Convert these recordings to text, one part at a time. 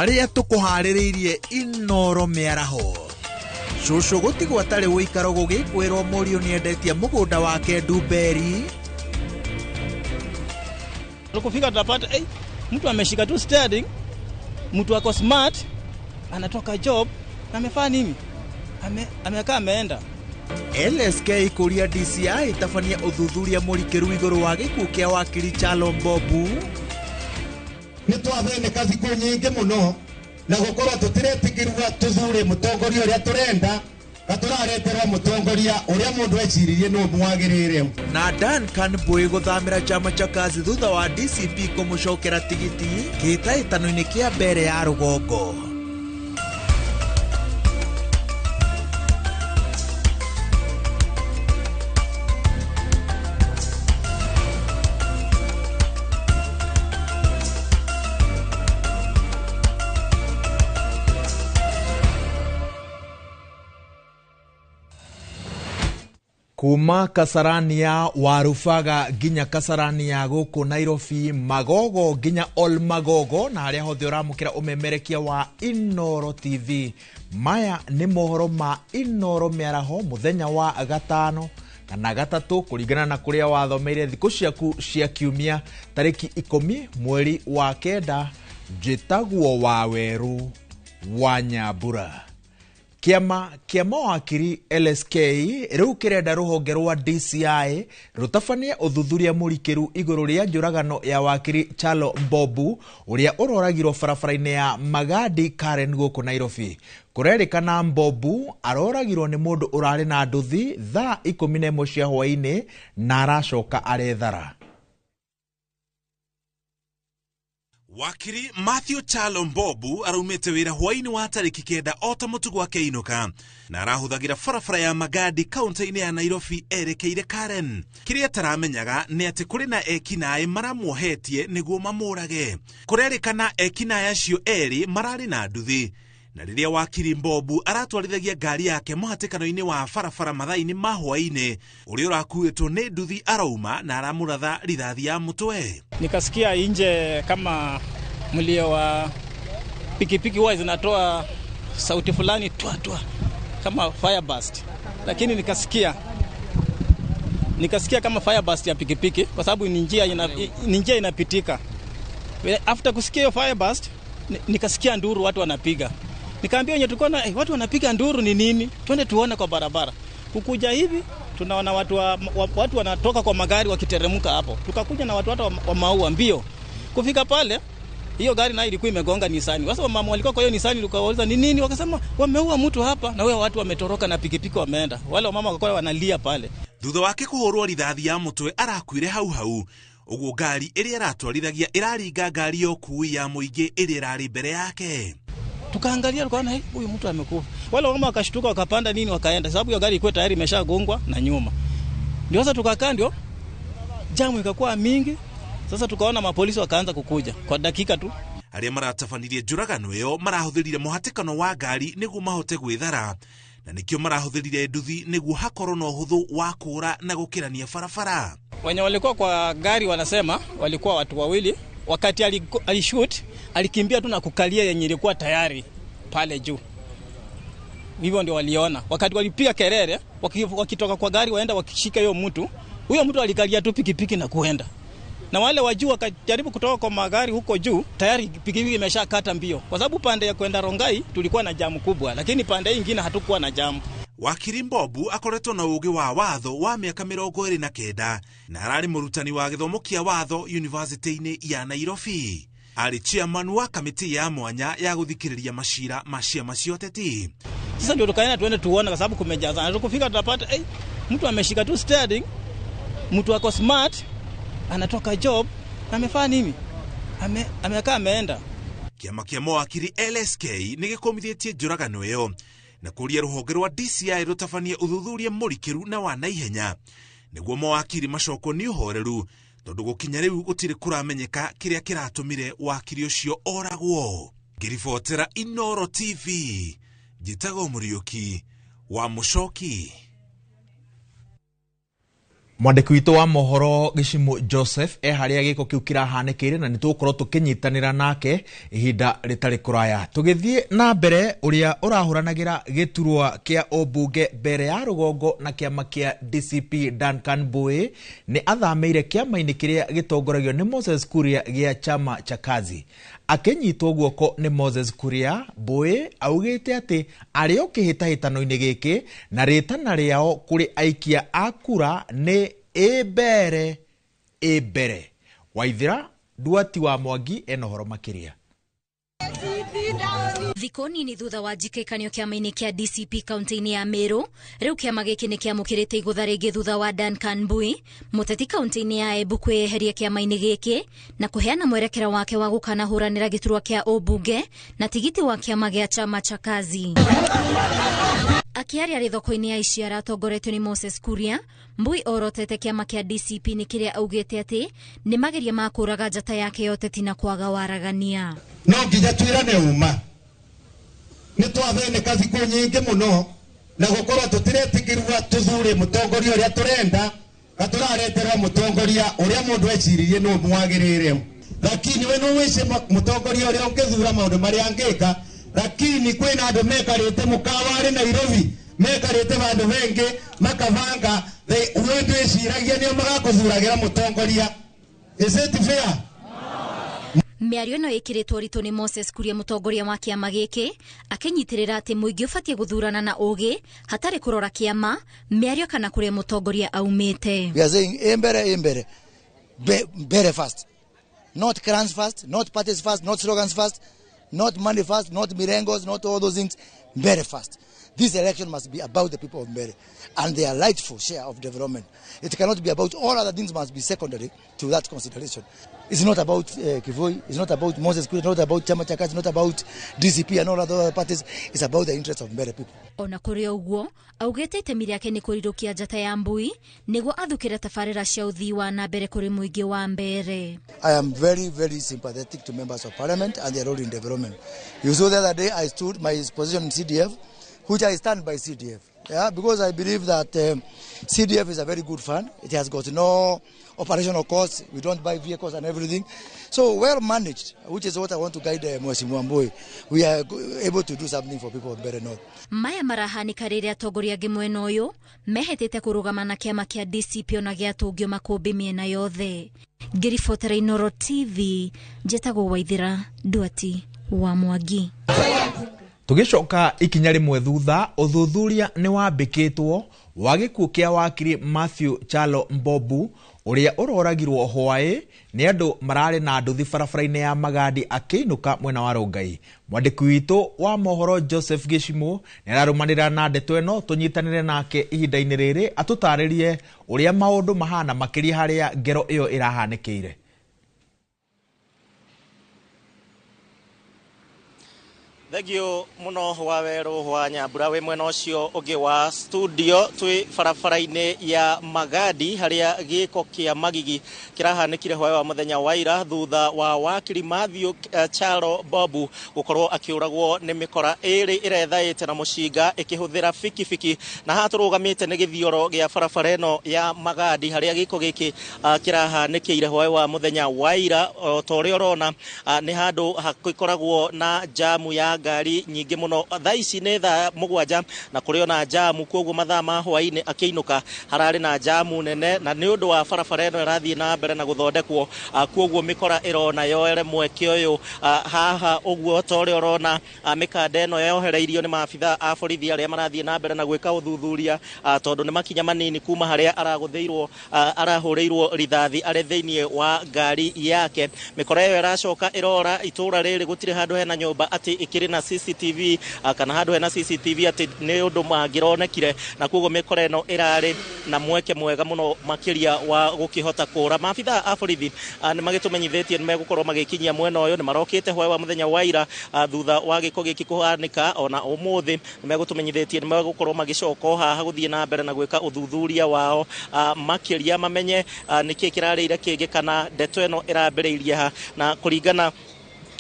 Marĩa tũkũharĩrĩirie Inoro mĩaraho. Cũcũ gũtigwo atarĩ ũikaro gũgĩkwĩrwo mũriũ nĩendetie mũgũnda wake Ndumberi. Kufika tutapata mtu ameshika tu steering, mtu ako smart, anatoka job, amefanya nini? Amekaa ameenda. LSK kũria DCI tabania ũthuthuria mũrikĩru igũrũ wa gĩkuũ kĩa wakiri Kyalo Mbobu. Nĩ twatheneka thikũ nyingĩ mũno na gũkorwo tũtiretigĩrwo tũthure mũtongoria ũrĩa tũrenda na tũrareterwo mũtongoria ũrĩa mũndũ eciririe nĩ ũmwagĩrĩire. Na Duncan Mbui gũthamĩra chama cha kazi thutha wa DCP kũmũcokera tigiti kĩhĩtahĩtano-inĩ kĩa mbere ya rũgongo. Kuma Kasarani ya Warubaga nginya Kasarani ya gũkũ Nairobi, Magogo nginya Ol Magogo, na harĩa hothe ũramũkĩra ũmemerekia wa Inoro TV. Maya nĩ mohoro ma Inoro mĩaraho mũthenya wa gatano kana gatatũ kũringana na kũrĩa wathomeire thikũ ciaku cia kiumia tarĩki 10 mweri wa 9. Njĩtagwo Wawerũ wa Nyambura. Kĩama kĩa mawakiri LSK rĩu kĩrenda rũhonge rwa DCI rũtabanie ũthuthuria mũrikĩru igũrũ rĩa njũragano ya wakiri Kyalo Mbobu ũrĩa ũroragirwo barabara-inĩ ya Magadi Karen gũkũ Nairobi. Kũrerĩkana Mbobu aroragirwo nĩ mũndũ ũrarĩ na nduthi thaa 11 cia hwaĩ-inĩ na aracoka arethara. Wakiri Matthew Kyalo Mbobu araumĩte wĩra hwaĩ-inĩ wa tarĩki 9 o ta mũtugo akĩinũka na arahũthagĩra barabara ya Magadi kaunti-inĩ ya Nairobi erekeire Karen. Kĩrĩa ataramenyaga nĩ atĩ kũrĩ na ekinaĩ maramuohetie nĩguo mamũrage. Kũrerĩkana ekinaĩ acio erĩ mararĩ na nduthi, na rĩrĩa wakiri Mbobu aratwarithagia ngari yake mũhatĩkano-inĩ wa barabara mathaa-inĩ ma hwaĩ-inĩ, ũrĩa ũrakuĩtwo nĩ nduthi arauma na aramũratha rithathi ya mũtwe. Nikasikia nje kama mlio wa pikipiki huwa zinatoa sauti fulani twa twa kama fire burst, lakini nikasikia kama fire burst ya pikipiki kwa sababu ni njia inapitika. After kusikia hiyo fire burst, nikasikia nduru watu wanapiga. Nikaambia wenye tulikuwa na watu wanapiga nduru ni nini? Twende tuone kwa barabara. Kukuja hivi tunaona watu wanatoka kwa magari wakiteremka hapo. Tukakuja na watu wa maua mbio. Kufika pale hiyo gari nayo ilikuwa imegonga Nissan. Sasa mama walikuwa kwa hiyo Nissan, tukawauliza ni nini? Wakasema wameua mtu hapa na wao watu wametoroka na pikipiki wameenda. Wale mama wakakuwa wanalia pale. Thutha wake kuhurwo rithathi ya mutwe arakuire hau hau. Uguo ngari ĩrĩa aratwarithagia ĩraringa ngari ya ũkuui ya mũingĩ ĩrĩa ĩrarĩ mbere yake. Tukaangalia tukaona huyu mtu amekufa. Wale mama wakashtuka wakapanda nini wakaenda, sababu hiyo gari ilikuwa tayari imeshagongwa na nyuma. Ndio sasa tukakaa, ndio jamu ikakuwa mingi. Sasa tukaona mapolisi wakaanza kukuja kwa dakika tu. Arĩa maratabanirie njũragano ĩyo marahũthĩrire mũhatĩkano wa ngari nĩguo mahote gwĩthara, na nĩkĩo marahũthĩrire nduthi nĩguo hakorwo na ũhũthũ wa kũũra na gũkĩrania barabara. Wenye walikuwa kwa gari wanasema walikuwa watu wawili. Wakati alishoot alikimbia tu na kukalia yenye ilikuwa tayari pale juu. Hivyo ndio waliona. Wakati walipiga kelele wakitoka kwa gari waenda wakishika hiyo mtu, huyo mtu alikalia tu pikipiki na kuenda. Na wale wa juu wakajaribu kutoka kwa magari huko juu, tayari pikipiki imeshakata mbio. Kwa sababu pande ya kwenda Rongai tulikuwa na jamu kubwa, lakini pande nyingine hatukuwa na jamu. Wakiri Mbobu akoretwo na ũũgĩ wa watho wa mĩaka 29 na ararĩ mũrutani wa gĩthomo kĩa watho University-inĩ ya Nairobi. Arĩ chairman wa kamĩtĩ ya mwanya ya gũthikĩrĩria macira ma ciama cia ũteti. Sasa ndio tukaenda tuende tuone kwa sababu kumejazana. Tukufika tutapata mtu ameshika tu steering, mtu ako smart, anatoka job, amefanya nini? Amekaa ameenda. Kĩama kĩa mawakiri LSK nĩ gĩkũmithĩtie njũragano ĩyo na kũria rũhonge rwa DCI rũtabanie ũthuthuria mũrikĩru na wa naihenya nĩguo mawakiri macokwo nĩ ũhoreru, tondũ gũkinya rĩu gũtirĩ kũramenyeka kĩrĩa kĩratũmire wakiri ũcio oragwo. Ngĩribotera Inoro TV, njĩtagwo Mũriũki wa Mũcoki. Mwandĩki witũ wa mohoro Gĩcimu Joseph e harĩa gĩko kĩu kĩrahanĩkĩire, na nĩ tũgũkorwo tũkĩnyitanĩra nake ihinda rĩtarĩ kũraya. Tũgĩthiĩ na mbere, ũrĩa ũrahũranagĩra gĩturwa kĩa ũmbunge mbere ya rũgongo na kĩama kĩa DCP Duncan Mbui nĩ athamĩire kĩama-inĩ kĩrĩa gĩtongoragio nĩ Moses Kuria gĩa Chama cha Kazi. Akĩnyitwo guoko nĩ Moses Kuria, Mbui augĩte atĩ arĩ o kĩhĩtahĩtano-inĩ gĩkĩ na rĩtana rĩao kũrĩ aikia a kura nĩ ĩ mbere ĩ mbere. Waithira Nduati wa Mwangi ena ũhoro makĩria. Thikũ nini thutha wa njikĩkanio kĩama-inĩ kĩa DCP kaunti-inĩ ya Meru, rĩu kĩama gĩkĩ nĩ kĩamũkĩrĩte igũtha rĩngĩ thutha wa Duncan Mbui, mũteti kaunti-inĩ ya Embu, kwĩyeheria kĩama-inĩ gĩkĩ na kũheana mwerekera wake wa gũkanahũranĩra gĩturwa kĩa ũmbunge na tigiti wa kĩama gĩa Chama cha Kazi. Akĩaria arĩ thoko-inĩ ya Iciara atongoretio nĩ Moses Kuria, Mbui orotete kĩama kĩa DCP nĩ kĩrĩa augĩte atĩ nĩ mageria ma kũraga njata yake ya ũteti na kwaga waragania. No nginya twĩrane uma nĩ twathĩnĩka thikũ nyingĩ mũno na gũkorwo tũtiretĩkĩrwo tũthure mũtongoria ũrĩa tũrenda, na tũrareterwo mũtongoria ũrĩa mũndũ eciririe nĩ mwagĩrĩire, lakini we no wĩce mũtongoria ũrĩa ũngĩthura maũndũ marĩa angĩka, lakini kwĩna andũ mekarĩte mũkawa Nairobi, mekarĩte vandũ vengĩ makabanga we ndwĩciragia nĩo magakũthuragĩra mũtongoria. Is it fair? Mĩario ĩno ĩkĩrĩtwo ũritũ nĩ Moses Kuria, mũtongoria wa kĩama gĩkĩ, akĩnyitĩrĩra atĩ mũingĩ ũbatiĩ gũthurana na ũgĩ hatarĩ kũrora kĩama, mĩario kana kũrĩa mũtongoria aumĩte. We are saying mbere mbere, mbere first, not clans first, not parties first, not slogans first, not money first, not mirengos, not all those things. Mbere first. This election must be about the people of Mbere and their rightful share of development. It cannot be about all other things, must be secondary to that consideration. It's not about Kivoi, it's not about Moses Kuria, it's not about Chama cha Kazi, it's not about DCP and all other parties. It's about the interests of Mbere people. Ona kũrĩ ũguo, augĩte itemi rĩake nĩ kũrirũkia njata ya Mbui nĩguo athukĩre tabarĩra cia ũthii wa na mbere kũrĩ mũingĩ wa Mbere. I am very, very sympathetic to members of parliament and their role in development. You saw the other day I stood my position in CDF, which I stand by CDF, yeah, because I believe that CDF is a very good fund. It has got no operational costs. We don't buy vehicles and everything. So well managed, which is what I want to guide Mheshimiwa Mbui. We are able to do something for people of Mbeere North. Maya marahanĩka rĩrĩa atongoria angĩ mwena ũyũ mehetete kũrũgama na kĩama kĩa DCP ona gĩatũngio makũmbĩ mĩena yothe. Ngĩribotera Inooro TV, njĩtagwo Waithira Nduati wa Mwangi. Tũgĩcoka ikinya rĩmwe thutha, ũthuthuria nĩ wambĩkĩtwo wa gĩkuũ kĩa wakiri Matthew Chalo Mbobu ũrĩa ũroragirwo hwaĩ nĩ andũ mararĩ na nduthi barabara-inĩ ya Magadi akĩinũka mwena wa Rongai. Mwandĩki witũ wa mohoro Joseph Gĩcimũ nĩ ararũmanĩrĩra na ndeto ĩno, tũnyitanĩre nake ihinda-inĩ rĩrĩ atũtarĩrie ũrĩa maũndũ mahana makĩria harĩa ngero ĩyo ĩrahanĩkĩire. Thengio muno wa weru wa Nyambura wi mwena ucio ungi wa studio twi barabara-ini ya Magadi haria giko kia magigi kirahanikire hwaĩ wa muthenya wa ira thutha wa wakiri Matthew Chalo Bobu gukorwo akiuragwo ni mikora iri irethaite na mucinga ikihuthira bikibiki. Na haha turugamite ni githioro gia barabara ino ya Magadi haria giko giki kirahanikire hwaĩ wa muthenya wa ira. O ta uria urona ni handu hakoragwo na jamu ya ngari nyingĩ mũno. Thaa ici nĩ thaa 7 na kũrĩ ona jamu, koguo mathaa ma hwaĩ-inĩ akĩinũka hararĩ na jamu nene, na nĩ ũndũ wa barabara ĩno ĩrathiĩ na mbere na gũthondekwo, koguo mĩkora ĩrona yoere mweke ũyũ haha ũguo ta ũrĩa ũrona mĩkanda ĩno yohereirio nĩ maabitha a borithi arĩa marathiĩ na mbere na gwĩka ũthuthuria, tondũ nĩ makinya manini kuma harĩa aragũthĩirwo arahũrĩirwo rithathi arĩ thĩinĩ wa ngari yake. Mĩkora ĩyo ĩracoka ĩrora itũra rĩrĩ gũtirĩ handũ hena nyũmba atĩ ĩkĩrĩ na CCTV kana handũ hena CCTV atĩ nĩ ũndũ mangĩronekire, na koguo mĩkora ĩno ĩrarĩ na mweke mwega mũno makĩria wa gũkĩhota kũra. Maabitha a borithi nĩ magĩtũmenyithĩtie nĩ megũkorwo magĩkinyia mwena ũyũ, nĩ marokĩte hwaĩ wa mũthenya wa ira thutha wa gĩko gĩkĩ kũhanĩka. Ona ũmũthĩ nĩ megũtũmenyithĩtie nĩ megũkorwo magĩcoka haha gũthiĩ na mbere na gwĩka ũthuthuria wao makĩria mamenye nĩkĩ kĩrarĩire kĩngĩ kana ndeto ĩno ĩrambĩrĩirie ha. Na kũringana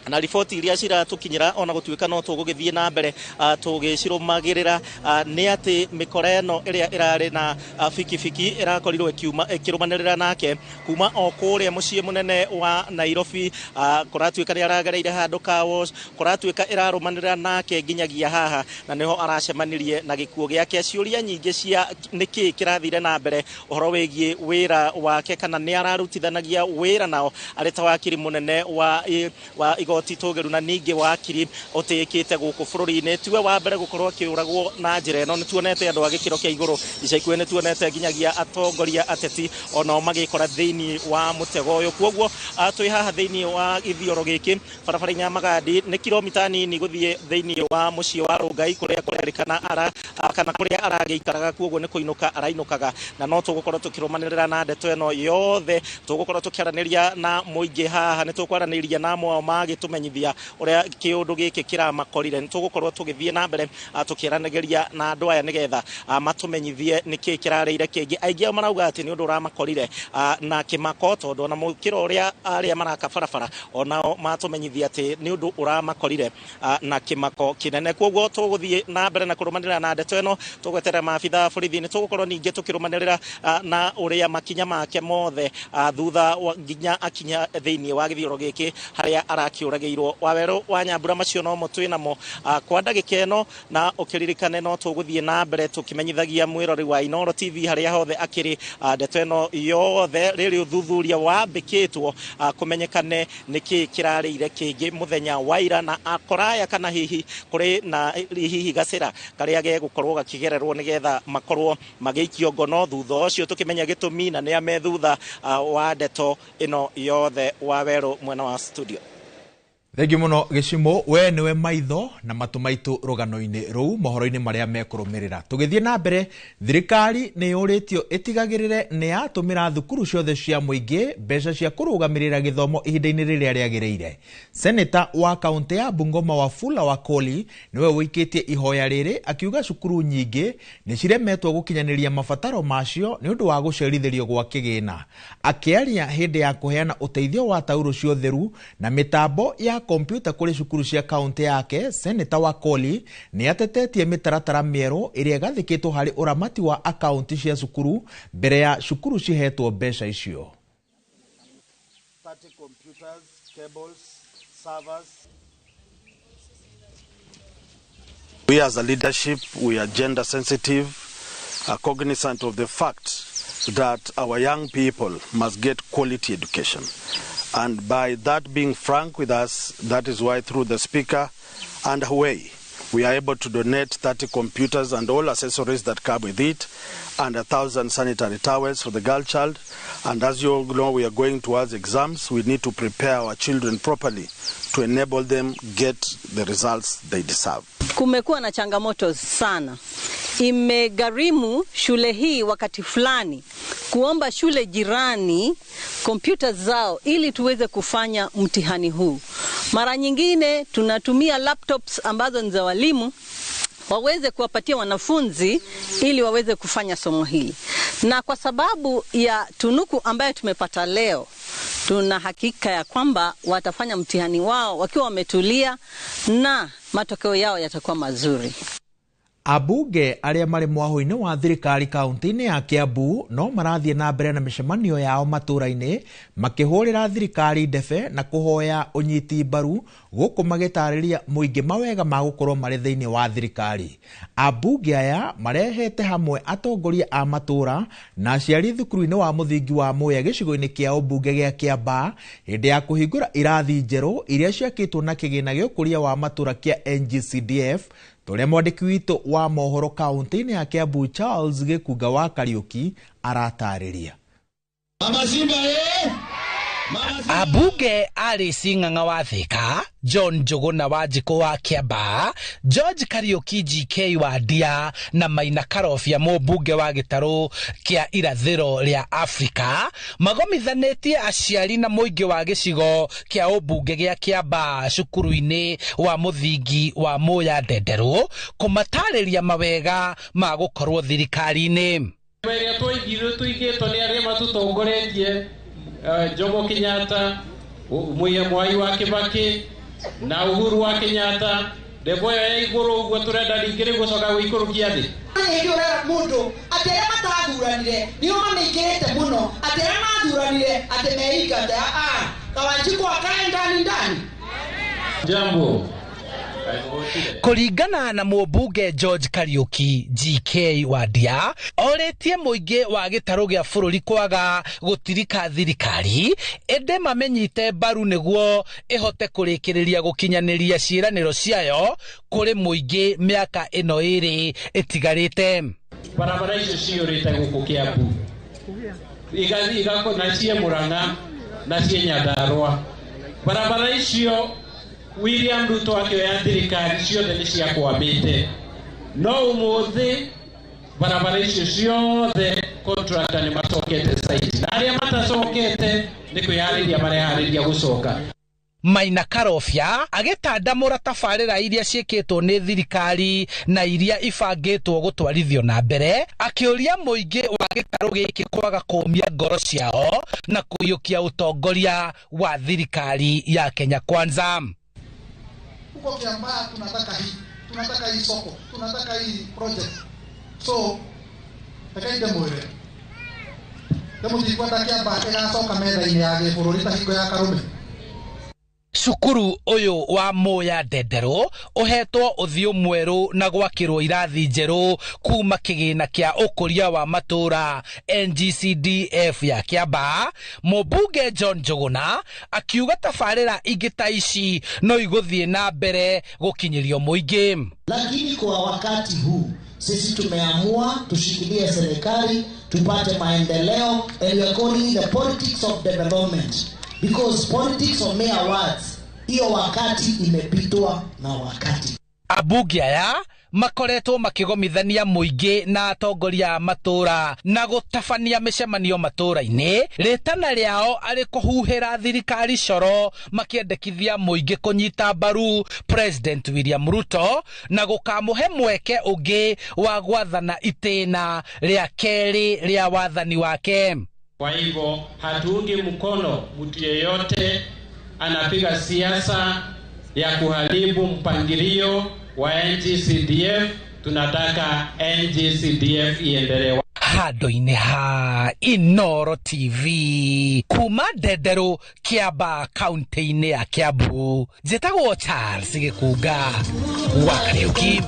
Na riboti iria ciratukinyira ona gutuika no tugugithie na mbere tugicirumagirira ni ati mikora ino iria irari na bikibiki irakorirwo ikirumanirira nake kuma o kuria mucii munene wa Nairobi. Kuratuika ni aragereire handu kawo, kuratuika irarumanirira nake nginyagia haha, na niho aracemanirie na gikuo giake. Ciuria nyingi cia niki kirathire na mbere uhoro wigie wira wake, kana ni ararutithanagia wira nao ari ta wakiri munene wa igoti tugeru na ningi wakiri utikite guku bururi-ini. Tiwe wa mbere gukorwo akiuragwo na njira ino, nituonete andu a gikiro kia iguru ica ikuhi, nituonete nginyagia atongoria ateti onao magikora thiini wa mutego uyu. Koguo twi haha thiini wa githioro giki barabara-ini ya Magadi, ni kilomita nini guthie thiini wa mucii wa Rongai kuria kurerikana ara kana kuria aragiikaraga, koguo ni kuinuka arainukaga, na no tugukorwo tukirumanirira na ndeto ino yothe. Tugukorwo tukiaraniria na muingi haha, ni tukwaraniria na amwe ao magitumenyithia uria kiundu giki kiramakorire. Ni tugukorwo tugithie na mbere tukiranageria na andu aya nigetha matumenyithie niki kirareire kingi. Aingi ao marauga ati ni undu uramakorire na kimako, tondu ona mukiro uria aria maraka barabara onao matumenyithia ati ni undu uramakorire na kimako kinene. Koguo tuguthie na mbere na kurumanirira na ndeto ino, tugweterera maabitha borithi. Ni tugukorwo ningi tukirumanirira na uria makinya make mothe thutha nginya akinya thiini wa githioro giki haria arakiuragiirwo. Waweru wa Nyambura macio no mo twinamo kwa ndagika ino, na ukiririkane no tuguthie na mbere tukimenyithagia mwirori wa Inooro TV haria hothe akiri ndeto ino yothe riri uthuthuria wambikitwo kumenyekane niki kirariire kingi muthenya wa ira, na akoraya kana hihi kuri na hihi gacira karia gegukorwo gakigererwo nigetha makorwo magiikio ngono thutha ucio tukimenya gitumi na nĩa me thutha wa ndeto ino yothe. Waweru mwena wa studio. Thengiũ mũno Gĩcimo, we nĩwe maitho na matũ maitũ rũgano-inĩ rũu mohoro-inĩ marĩa mekũrũmĩrĩra. Tũgĩthiĩ na mbere, thirikari nĩ yũrĩtio ĩtigagĩrĩre nĩ yatũmĩra thukuru ciothe cia mũingĩ mbeca cia kũrũgamĩrĩra gĩthomo ihinda-inĩ rĩrĩa rĩagĩrĩire. Seneta wa kaũntĩ ya Bungoma Wafula Wakoli nĩwe ũikĩtie ihoya rĩrĩ akiuga cukuru nyingĩ nĩ ciremetwo gũkinyanĩria mabataro macio nĩ ũndũ wa gũcerithĩrio gwa kĩgĩna. Akĩaria hĩndĩ ya kũheana ũteithio wa taurũ cia ũtheru na mĩtambo ya kompyuta kũrĩ cukuru cia kaunti yake, Seneta Wakoli nĩ atetetie mĩtaratara mĩerũ ĩrĩa ĩgathĩkĩtwo harĩ ũramati wa akaunti cia cukuru mbere ya cukuru cihetwo mbeca icio. 30 computers, cables, servers. We as a leadership, we are gender sensitive, are cognizant of the fact that our young people must get quality education. And by that being frank with us, that is why through the speaker and Huawei, we are able to donate 30 computers and all accessories that come with it, and 1,000 sanitary towels for the girl child. And as you all know, we are going towards exams. We need to prepare our children properly to enable them get the results they deserve. Kumekuwa na changamoto sana. Imegharimu shule hii wakati fulani kuomba shule jirani kompyuta zao ili tuweze kufanya mtihani huu. Mara nyingine tunatumia laptops ambazo ni za walimu waweze kuwapatia wanafunzi ili waweze kufanya somo hili. Na kwa sababu ya tunuku ambayo tumepata leo, tuna hakika ya kwamba watafanya mtihani wao wakiwa wametulia na matokeo yao yatakuwa mazuri. Abunge arĩa marĩ mwahũ-inĩ wa thirikari kaunti-inĩ ya Kiambu no marathiĩ na mbere na mĩcemanio yao matũra-inĩ makĩhũrĩra thirikari ndebe na kũhoya ũnyiti mbaru gũkũ magĩtarĩria mũingĩ mawega ma gũkorwo marĩ thĩinĩ wa thirikari. Abunge aya marehete hamwe atongoria a matũra na aciari thukuru-inĩ wa mũthingi wa Muya gĩcigo-inĩ kĩa ũmbunge gĩa Kiambaa hĩndĩ ya kũhingũra irathi njerũ iria ciakĩtwo na kĩgĩna gĩa ũkũria wa matũra kĩa NGCDF. Tũrĩa mwandĩki witũ wa mohoro kaunti-inĩ ya Kiambu Charles Gĩkunga wa Kariũki aratarĩria. Abunge Alice Ng'ang'a wa Thika, John Njuguna wa Njikũ wa Kiambaa, George Kariuki GK wa Ndia na Maina Karobia mũmbunge wa gĩtarũ kĩa irathĩro rĩa Afrika magomithanĩtie aciari na mũingĩ wa gĩcigo kĩa ũmbunge gĩa Kiambaa cukuru-inĩ wa mũthingi wa Muya Ndenderũ kũmatarĩria mawega ma gũkorwo thirikari-inĩ. Ĩrĩa twaigirwo tũigĩtwo nĩ arĩa matũtongoretie, Jomo Kenyatta, Mwai wa Kibaki, Na Uhuru wa Kenyatta ndebo ya iguru uguo turenda ringĩ gucoka guikũrũkia thĩ. Hĩndĩ ũrera mũndũ atĩ arĩa matathuranire nĩo mamĩingĩrĩte mũno, atĩ arĩa mathuranire atĩ meingate Kawanjikũ akae ndani ndani. Jambo. Kũringana na mũmbunge George Kariuki GK Wandia, orĩtie mũingĩ wa gĩtarũ gĩa bũrũri kwaga gũtirika thirikari ĩndĩ mamenyite mbaru nĩguo ĩhote kũrĩkĩrĩria gũkinyanĩria ciĩranĩro ciayo kũrĩ mũingĩ mĩaka ĩno ĩrĩ ĩtigarĩte. Barabara icio ciyũrĩte gũkũ Kiambu, na ciĩ Murang'a na ciĩ Nyandarua. Barabara icio William Ruto akĩoya thirikari ciothe nĩ ciakwamĩte, no ũmũthĩ barabara icio ciothe contractor nĩ macokete site, na arĩa matacokete nĩ kwĩharĩria mareharĩria gũcoka. Maina Karobia agĩtandamũra tabarĩra iria ciĩkĩtwo nĩ thirikari na iria ibangĩtwo gũtwarithio na mbere, akĩũria mũingĩ wa gĩtarũ gĩkĩ kwaga kũũmia ngoro ciao na kũiyũkia ũtongoria wa thirikari ya Kenya Kwanza. Huko Kiambaa tunataka hii, tunataka hii soko, tunataka hii project. So reke ndĩmwĩre, ndĩmũtikwenda Kiambaa ĩgacoka metha-inĩ ya gĩbũrũri ta hingo ya Karume. Cukuru ũyũ wa Mũya Ndenderũ ũhetwo ũthiũ mwerũ na gwakĩrwo irathi njerũ kuma kĩgĩna kĩa ũkũria wa matũra NGCDF ya Kiambaa. Mũmbunge John Njũgũna akiuga tabarĩra ingĩ ta ici no igũthiĩ na mbere gũkinyĩrio mũingĩ. Lakini kwa wakati huu sisi tumeamua tushikilie serikali tupate maendeleo, and we are calling the politics of development, because politics of mere words, hiyo wakati imepitwa na wakati. Abunge aya makoretwo makĩgomithania mũingĩ na atongoria a matũra na gũtabania mĩcemanio matũra-inĩ, rĩtana rĩao arĩ kũhuhĩra thirikari coro makĩendekithia mũingĩ kũnyita mbaru President William Ruto na gũkamũhe mweke ũngĩ wa gwathana itĩna rĩa kerĩ rĩa wathani wake. Kwa hivyo hatuungi mkono mtu yeyote anapiga siasa ya kuharibu mpangilio wa NGCDF. Tunataka NGCDF iendelee. Handũ-inĩ ha Inooro TV kuma Ndenderũ, Kiambaa, kaunti-inĩ ya Kiambu, njĩtagwo Charles Gĩkunga wa Kariuki.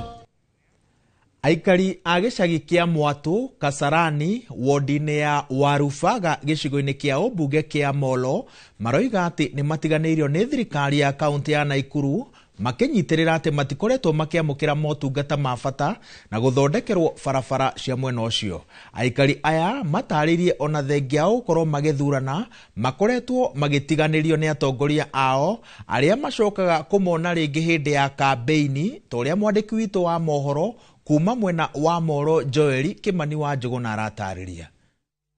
Aikari a gĩcagi kĩa Mwatũ Kasarani wodi-inĩ ya Warubaga gĩcigo-inĩ kĩa ũmbunge kĩa Molo maroiga atĩ nĩ matiganĩirio nĩ thirikari ya kaunti ya Naikuru, makĩnyitĩrĩra atĩ matikoretwo makĩamũkĩra motungata ma bata na gũthondekerwo barabara cia mwena ũcio. Aikari aya matarĩirie ona thengia wa gũkorwo magĩthurana makoretwo magĩtiganĩrio nĩ atongoria ao arĩa macokaga kũmona rĩngĩ hĩndĩ ya kambĩini, ta ũrĩa mwandĩki witũ wa mohoro kuma mwena wa Moro Joel Kimani wa Njũgũna aratarĩria.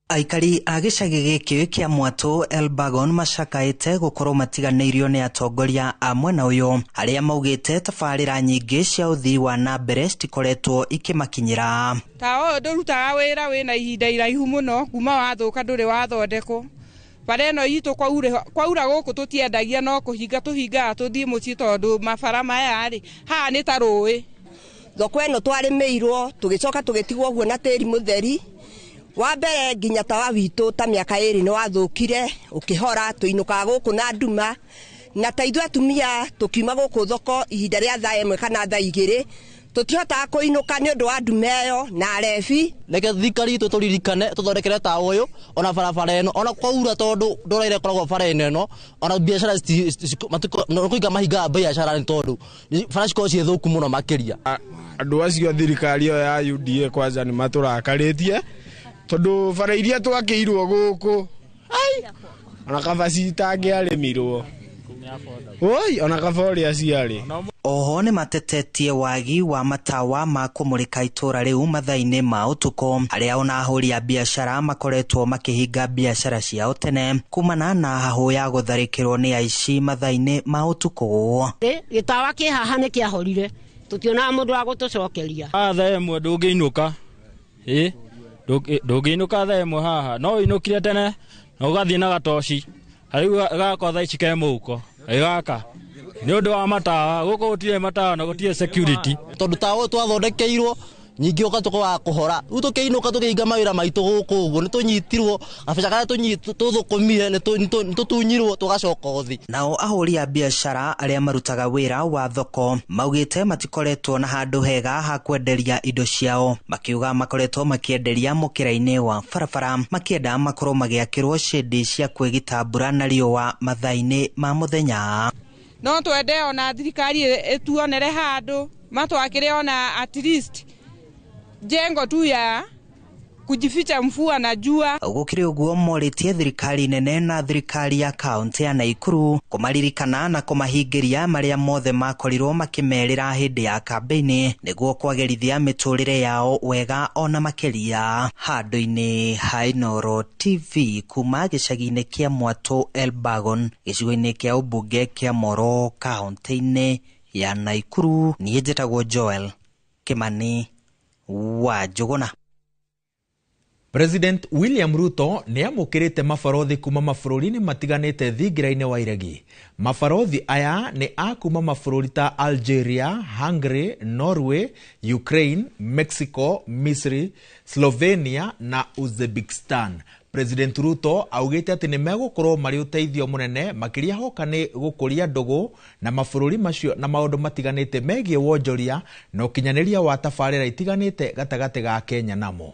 Aikari a gĩcagi gĩkĩ kĩa Mwatũ Elbagon macakaĩte gũkorwo matiganĩirio nĩ atongoria a mwena ũyũ arĩa maugĩte tabarĩra nyingĩ cia ũthii wa na mbere citikoretwo ikĩmakinyĩra. Ta ũyũ ndũrutaga wĩra wĩna ihinda iraihu mũno kuma wathũka ndũrĩ wathondekwo. Bara ĩno itũ kwaura gũkũ tũtiendagia no kũhinga tũhingaga tũthiĩ mũciĩ tondũ mabara maya rĩ haha nĩ ta rũĩ. Thoko ĩno twarĩmĩirwo tũgĩcoka tũgĩtigwo ũguo na tĩri mũtheri. Wa mbere nginya tawa witũ ta mĩaka ĩrĩ nĩ wathũkire ũkĩhora, tũinũkaga gũkũ na nduma, na ta ithuĩ atumia tũkiuma gũkũ thoko ihinda rĩa thaa 1 kana thaa 2 tũtihotaga kũinũka nĩ ũndũ wa nduma ĩyo na arebi. Reke thirikari itũ tũririkane tũthondekere tawa ũyũ ona barabara ĩno, ona kwaura tondũ ndũra ĩrĩa ĩkoragwo bara-inĩ ĩno, ona biacara kũhinga mahingaga biacara nĩ tondũ bara cikoragwo ciĩ thũku mũno makĩria. Andũ acio a thirikari ĩyo ya UDA kwanza nĩ matũrakarĩtie tondũ bara iria twakĩirwo gũkũ ona kaba citangĩarĩmirwo, oi ona kaba ũrĩa ciarĩ. Oho nĩ matetetie wagi wa matawa ma kũmũrĩka itũra rĩu mathaa-inĩ ma ũtukũ, arĩa ona ahũri a biacara makoretwo makĩhinga biacara ciao tene kumana na hahũ ya gũtharĩkĩrwo nĩ aici mathaa-inĩ ma ũtukũ. Gĩtawa kĩ haha nĩ kĩahorire, tũtionaga mũndũ wa gũtũcokeria. Thaa 1 ndũngĩinũka, ndũngĩinũka thaa 1 haha, no ũinũkire tene na ũgathiĩ na gatoci, rĩu gakwa thaa ici ke mũhuko, gaka Nĩ ũndũ wa matawa, gũkũ gũtirĩ matawa na gũtirĩ security. Tondũ tawa twathondekeirwo nyingĩ ũka wa kũhora rĩu tũkĩinũka tũkĩhinga mawĩra maitũ gũkũ ũguo nĩ tũnyitirwo gabeca karĩa tũthũkũmire nĩ tũtunyirwo tũgacoka ũthi. Nao ahũri a biacara arĩa marutaga wĩra wa thoko maugĩte matikoretwo na handũ hega ha kwenderia indo ciao, makiuga makoretwo makĩenderia mũkĩra-inĩ wa barabara makĩenda makorwo magĩakĩrwo shedi cia kwĩgita mbura na riũa mathaa-inĩ ma mũthenya. No twende ona thirikari ĩtuonere handũ matwakĩre ona at least jengo tu ya kujificha mvua na jua. Gũkĩrĩ ũguo morĩtie thirikari nene na thirikari ya kaunti ya Naikuru kũmaririkana na kũmahingĩria marĩa mothe makorirwo makĩmerĩra hĩndĩ ya kambĩini nĩguo kwagĩrithia mĩtũrĩre yao wega ona makĩria. Handũ-inĩ ha Inooro TV kuma gĩcagi-inĩ kĩa Mwatũ Elbagon gĩcigo-inĩ kĩa ũmbunge kĩa Moro kaunti-inĩ ya Naikuru, niĩ njĩtagwo Joel Kimani wa Njũgũna. President William Ruto nĩ amũkĩrĩte mabarothi kuma mabũrũri-inĩ matiganĩte thingira-inĩ wa iregi. Mabarothi aya nĩ a kuma mabũrũri ta Algeria, Hungary, Norway, Ukraine, Mexico, Misri, Slovenia na Uzbekistan. President Ruto augĩte atĩ nĩ megũkorwo marĩ ũteithio mũnene makĩria hoka nĩ gũkũria ndũgũ na mabũrũri macio na maũndũ matiganĩte megiĩ wonjoria na ũkinyanĩria wa tabarĩra itiganĩte gatagatĩ ga Kenya namo.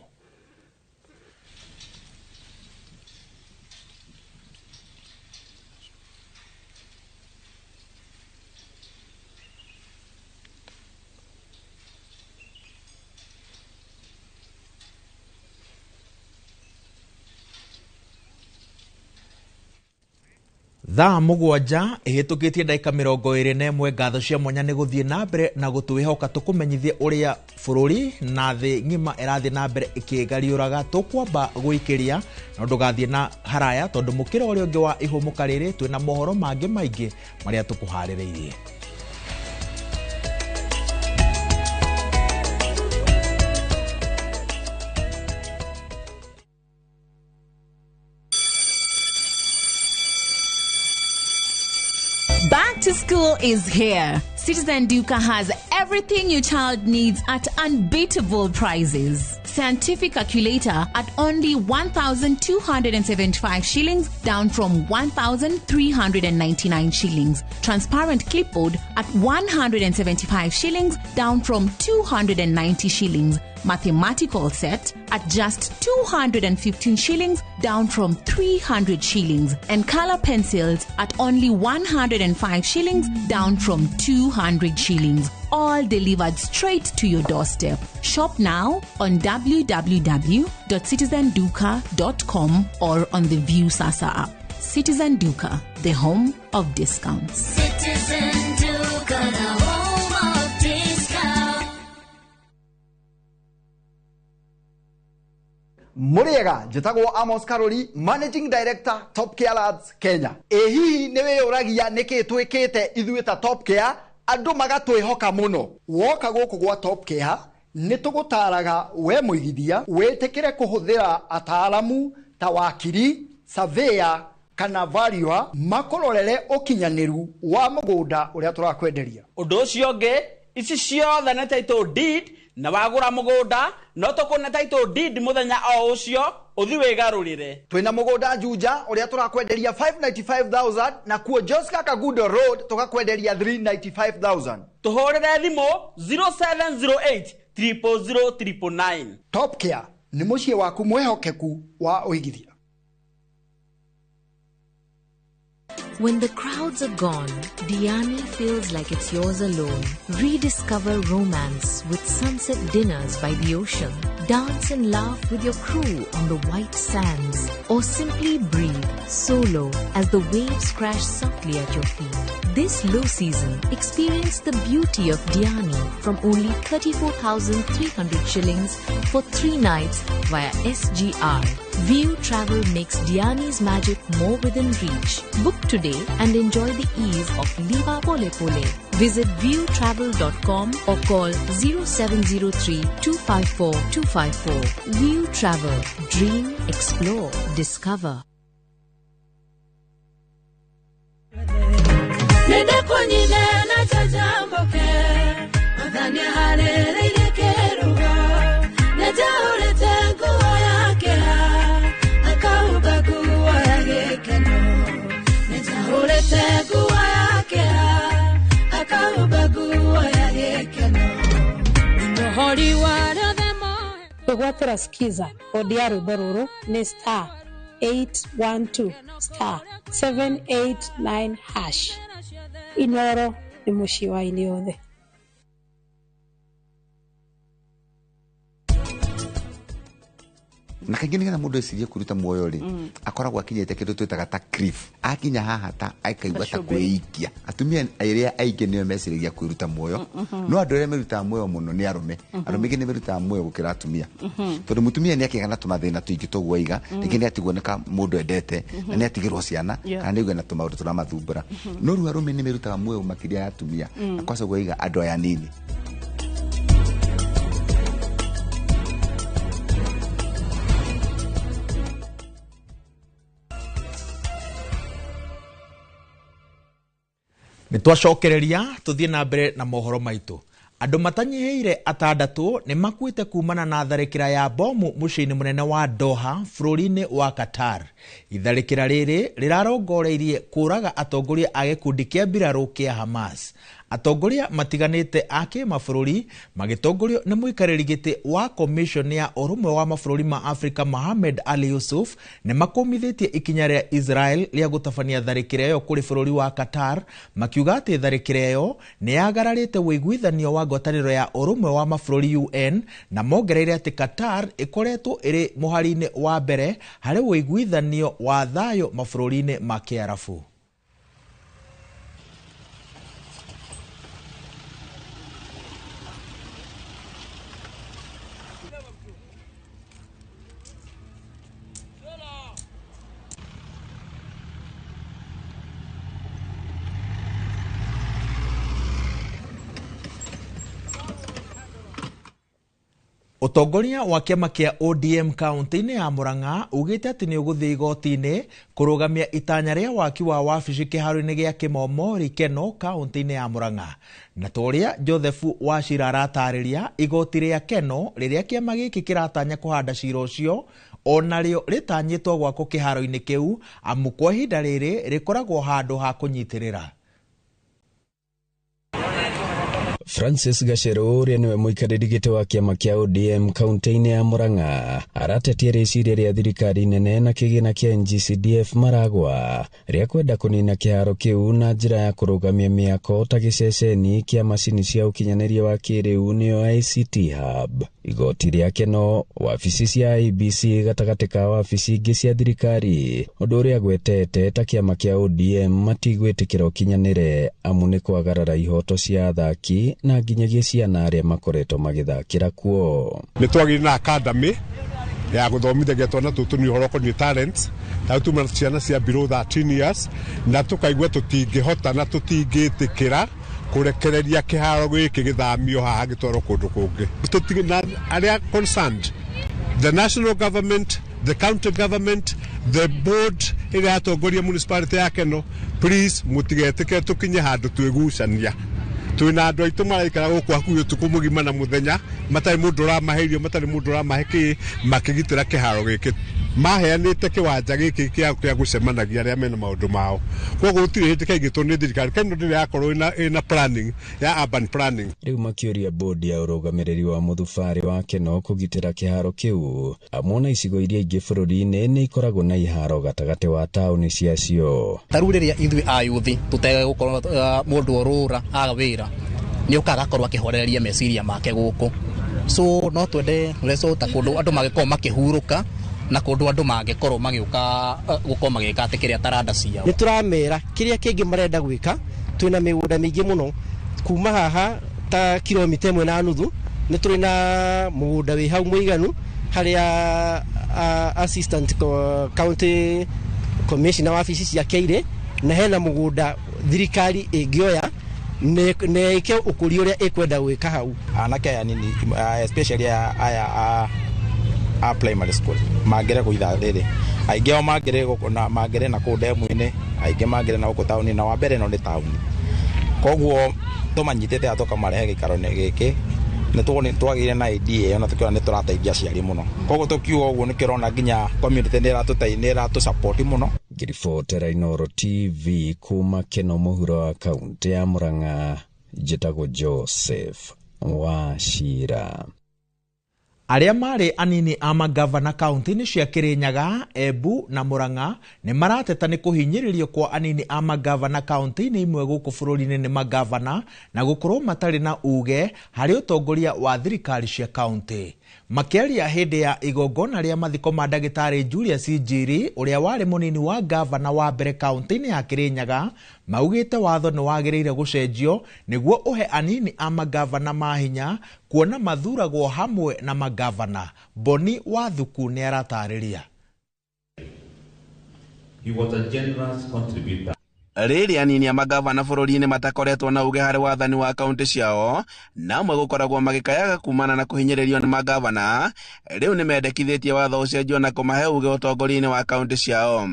Thaa 7 ihĩtũkĩtie ndagĩka 21. Ngatho cia mwanya nĩ gũthiĩ na mbere na gũtwĩhoka tũkũmenyithie ũrĩa bũrũri na thĩ ng'ima ĩrathiĩ na mbere ĩkĩgariũraga. Tũkwamba gũikĩria na ndũgathiĩ na haraya tondũ mũkĩra ũrĩa ũngĩ wa ihũmũka rĩrĩ twĩna mohoro mangĩ maingĩ marĩa tũkũharĩrĩirie. Back to school is here. Citizen Duka has everything your child needs at unbeatable prices. Scientific calculator at only 1,275 shillings, down from 1,399 shillings. Transparent clipboard at 175 shillings, down from 290 shillings. Mathematical set at just 215 shillings, down from 300 shillings. And color pencils at only 105 shillings, down from 200 shillings. All delivered straight to your doorstep. Shop now on www.citizenduka.com or on the View Sasa app. Citizen Duka, the home of discounts. Citizen Duka, the home of discounts. Muriega njĩtagwo Amos Karori, Managing Director Top Care Lads Kenya. Ĩ hihi nĩ wĩyũragia nĩkĩ twĩkĩte ithuĩ ta Top Care andũ magatwĩhoka mũno? Woka gũkũ gwa Top Care nĩ tũgũtaraga we mũigithia wĩtĩkĩre kũhũthĩra ataaramu ta wakiri, surveyor kana valuer makũrorere ũkinyanĩru wa mũgũnda ũrĩa tũrakwenderia. Ũndũ ũcio ũngĩ, ici ciothe nĩ title deed, na wagũra mũgũnda no tũkũne title deed mũthenya o ũcio ũthi wĩgarũrĩre. Twĩna mũgũnda Juja ũrĩa tũrakwenderia 595,000 na kuo Joska Kagudo Road tũgakwenderia 395,000. Tũhũrĩre thimũ 0708 000 999. Top Care nĩ mũciĩ waku mwĩhokeku wa ũigithia. When the crowds are gone, Diani feels like it's yours alone. Rediscover romance with sunset dinners by the ocean. Dance and laugh with your crew on the white sands. Or simply breathe solo as the waves crash softly at your feet. This low season, experience the beauty of Diani from only 34,300 shillings for 3 nights via SGR. View Travel makes Diani's magic more within reach. Book today and enjoy the ease of Liva Pole Pole. Visit viewtravel.com or call 0703 254 254. View Travel. Dream, explore, discover. Nĩndĩkũnyine na njanjamũke, Mwathani aharĩrĩirie kĩrugo. Nĩnjaũrĩte nguo ya kĩeha, akahumba nguo ya gĩkeno. Nĩnjaũrĩte nguo ya kĩeha, akahumba nguo ya gĩkeno. Mũhori wa arĩa othe Kwĩgwatĩra skiza kodi ya rwĩmbo rũrũ nĩ star 812 star 789 hash. Inoro nĩ mũciĩ wa aini othe. Na kaingĩ nĩgetha mũndũ ecirie kwĩruta muoyo rĩ, akoragwo akinyĩte kĩndũ twĩtaga ta cliff. Akinya haha ta akaigua ta kwĩikia. Atumia arĩa aingĩ nĩo meciragia kwĩruta muoyo, no andũ arĩa merutaga muoyo mũno nĩ arũme. Arũme aingĩ nĩ merutaga muoyo gũkĩra atumia, tondũ mũtumia nĩ akĩgĩa na tũmathĩna tũingĩ toguo aiga, rĩngĩ nĩ atigwo nĩ ka mũndũ endete, na nĩ atigĩrwo ciana, kana nĩ aigua na tũmaũndũ tũramathumbũra. No rĩu arũme nĩ merutaga muoyo makĩria ya atumia, na kwaca ũguo aiga andũ aya nini. Nĩ twacokereria tũthiĩ na mbere na mohoro maitũ. Andũ matanyihĩire 6 nĩ makuĩte kumana na tharĩkĩra ya bomu mũciĩ-inĩ mũnene wa Doha bũrũri-inĩ wa Qatar. Itharĩkĩra rĩrĩ rĩrarongoreirie kũraga atongoria a gĩkundi kĩa mbirarũ kĩa Hamas. Atongoria matiganĩte a kĩmabũrũri magĩtongorio nĩ mũikarĩri gĩtĩ wa commission ya ũrũmwe wa mabũrũri ma Afrika Mohamed Ali Yusuf nĩ makũmithĩtie ikinya rĩa Israel rĩa gũtabania tharĩkĩra ĩyo kũrĩ bũrũri wa Qatar, makiuga atĩ tharĩkĩra ĩyo nĩ yagararĩte ũiguithanio wa ngwatanĩro ya ũrũmwe wa mabũrũri UN, na mongereire atĩ Qatar ĩkoretwo ĩrĩ mũhari-inĩ wa mbere harĩ ũiguithanio wa thayũ mabũrũri-inĩ ma Kĩarabu. Ũtongoria wa kĩama kĩa ODM kaunti-inĩ ya Murang'a ugĩte atĩ nĩ ũgũthiĩ igoti-inĩ kũrũgamia itanya rĩa waki wa wabici kĩharo-inĩ gĩa Kĩmomori Keno kaunti-inĩ ya Murang'a. Na ta ũrĩa Joseph Wachira aratarĩria, igoti rĩa Keno rĩrĩa kĩama gĩkĩ kĩratanya kũhanda cira ũcio onarĩo rĩtanyĩtwo gwakwo kĩharo-inĩ kĩu, amu kwa ihinda rĩrĩ rĩkoragwo handũ ha kũnyitĩrĩra. Francis Gacheru ũrĩa nĩwe mũikarĩri gĩtĩ wa kĩama kĩa ODM kaunti-inĩ ya Murang'a aratetia rĩciria rĩa thirikari nene na kĩgĩna kĩa NGCDF Maragwa rĩa kwenda kũnina kĩharo kĩu na njĩra ya kũrũgamia mĩako ta gĩceceni kĩa macini cia ũkinyanĩria wa kĩrĩu nĩyo ICT Hub. Igoti rĩa Keno, wabici cia IEBC gatagatĩ ka wabici ingĩ cia thirikari, ũndũ ũrĩa agwetete ta kĩama kĩa ODM matigwĩtĩkĩra ũkinyanĩre amu nĩ kwagarara ihoto cia athaki na nginyagia ciana arĩa makoretwo magĩthakĩra kuo. Nĩ twagĩrĩire na academy ya gũthomithagia twana tũtũ nĩ ũhoro ũkoniĩ talents, ta tuma ciana cia below 13 years, na tũkaigua tũtingĩhota na tũtingĩtĩkĩra kũrekereria kĩharo gĩkĩ gĩthamio haha gĩtwarwo kũndũ kũngĩ. Na arĩa concerned, the national government, the county government, the board ĩrĩa yatongoria municipality ya Keno, please mũtigetĩkĩre tũkinye handũ twĩgucania. Twĩna andũ aitũ maraikara gũkũ hakuhĩ ũtukũ mũgima na mũthenya, matarĩ mũndũ ũramahe irio, matarĩ mũndũ ũramahe kĩ, makĩgitĩra kĩharo gĩkĩ. Maheanĩte kĩwanja gĩkĩ kĩa gũcemanagia arĩa mena maũndũ mao. Koguo gũtirĩ hĩndĩ kaigĩtwo nĩ thirikari. Keno ndĩrĩ yakorwo ĩna planning ya urban planning. Rĩu makĩũria bodi ya ũrũgamĩrĩri wa mũthubarĩ wa Keno kũgitĩra kĩharo kĩu, amu ona icigo iria ingĩ bũrũri-inĩ nĩ ikoragwo na iharo gatagatĩ wa taũni ciacio. Ta rĩu rĩrĩa ithuĩ ayuthi tũtegũkorwo mũndũ orũra aga wĩra nĩ ũkaga agakorwo akĩhorereria meciria make gũkũ, so no twende reso ta kũndũ andũ mangĩkorwo makĩhurũka na kũndũ andũ mangĩkorwo magĩũka gũkorwo magĩka atĩ kĩrĩa taranda ciao. Nĩ tũramera kĩrĩa kĩngĩ marenda gwĩka, twĩna mĩgũnda mĩingĩ mũno kuma haha ta kilomita 1.5 nĩ tũrĩ na mũgũnda wĩ hau mũiganu harĩa assistant county commissioner wabici ciake irĩ, na hena mũgũnda thirikari ĩngĩoya nĩ ĩke ũkũria ũrĩa ĩkwenda gwĩka hau. Anake aya nini, especially aya a primary school mangĩre gũitha rĩrĩ, aingĩ ao mangĩre gũkũ na mangĩre na kũu ndemu-inĩ, aingĩ mangĩre na gũkũ taũni, na wa mbere ĩno nĩ taũni. Koguo tũmanyitĩte tũkamarehe gĩikaro-inĩ gĩkĩ nĩ twagĩire na idea ĩyo na tũkĩona nĩ tũrateithia aciari mũno. Koguo tũkiuga ũguo nĩkĩo ũrona nginya community nĩ ĩratũ support mũno. Ngĩribotera Inooro TV kuma Keno mũhuro wa kaunti ya Murang'a, njĩtagwo Joseph Wachira. Arĩa marĩ anini a magavana kaunti-inĩ cia Kirinyaga, Embu na Murang'a nĩ marateta nĩ kũhinyĩrĩrio kwa anini a magavana kaunti-inĩ imwe gũkũ bũrũri-inĩ nĩ magavana na gũkorwo matarĩ na uge harĩ ũtongoria wa thirikari cia kaunti. Makĩaria hĩndĩ ya igongona rĩa mathiko ma ndagĩtarĩ Julius Njiri ũrĩa warĩ mũnini wa gavana wa mbere kaunti-inĩ ya Kirinyaga, maugĩte watho nĩ wagĩrĩire gũcenjio nĩguo ũhe anini a magavana mahinya kuona mathuragwo hamwe na magavana. Boni Wathuku nĩ aratarĩria. He was a generous contributor. Rĩrĩ anini a magavana bũrũri-inĩ matakoretwo na uge harĩ wathani wa kaunti ciao na amwe gũkoragwo magĩkayaga kumana na kũhinyĩrĩrio nĩ magavana, rĩu nĩ mendekithĩtie watho ũcenjio na kũmahe uge ũtongoria-inĩ wa kaunti ciao.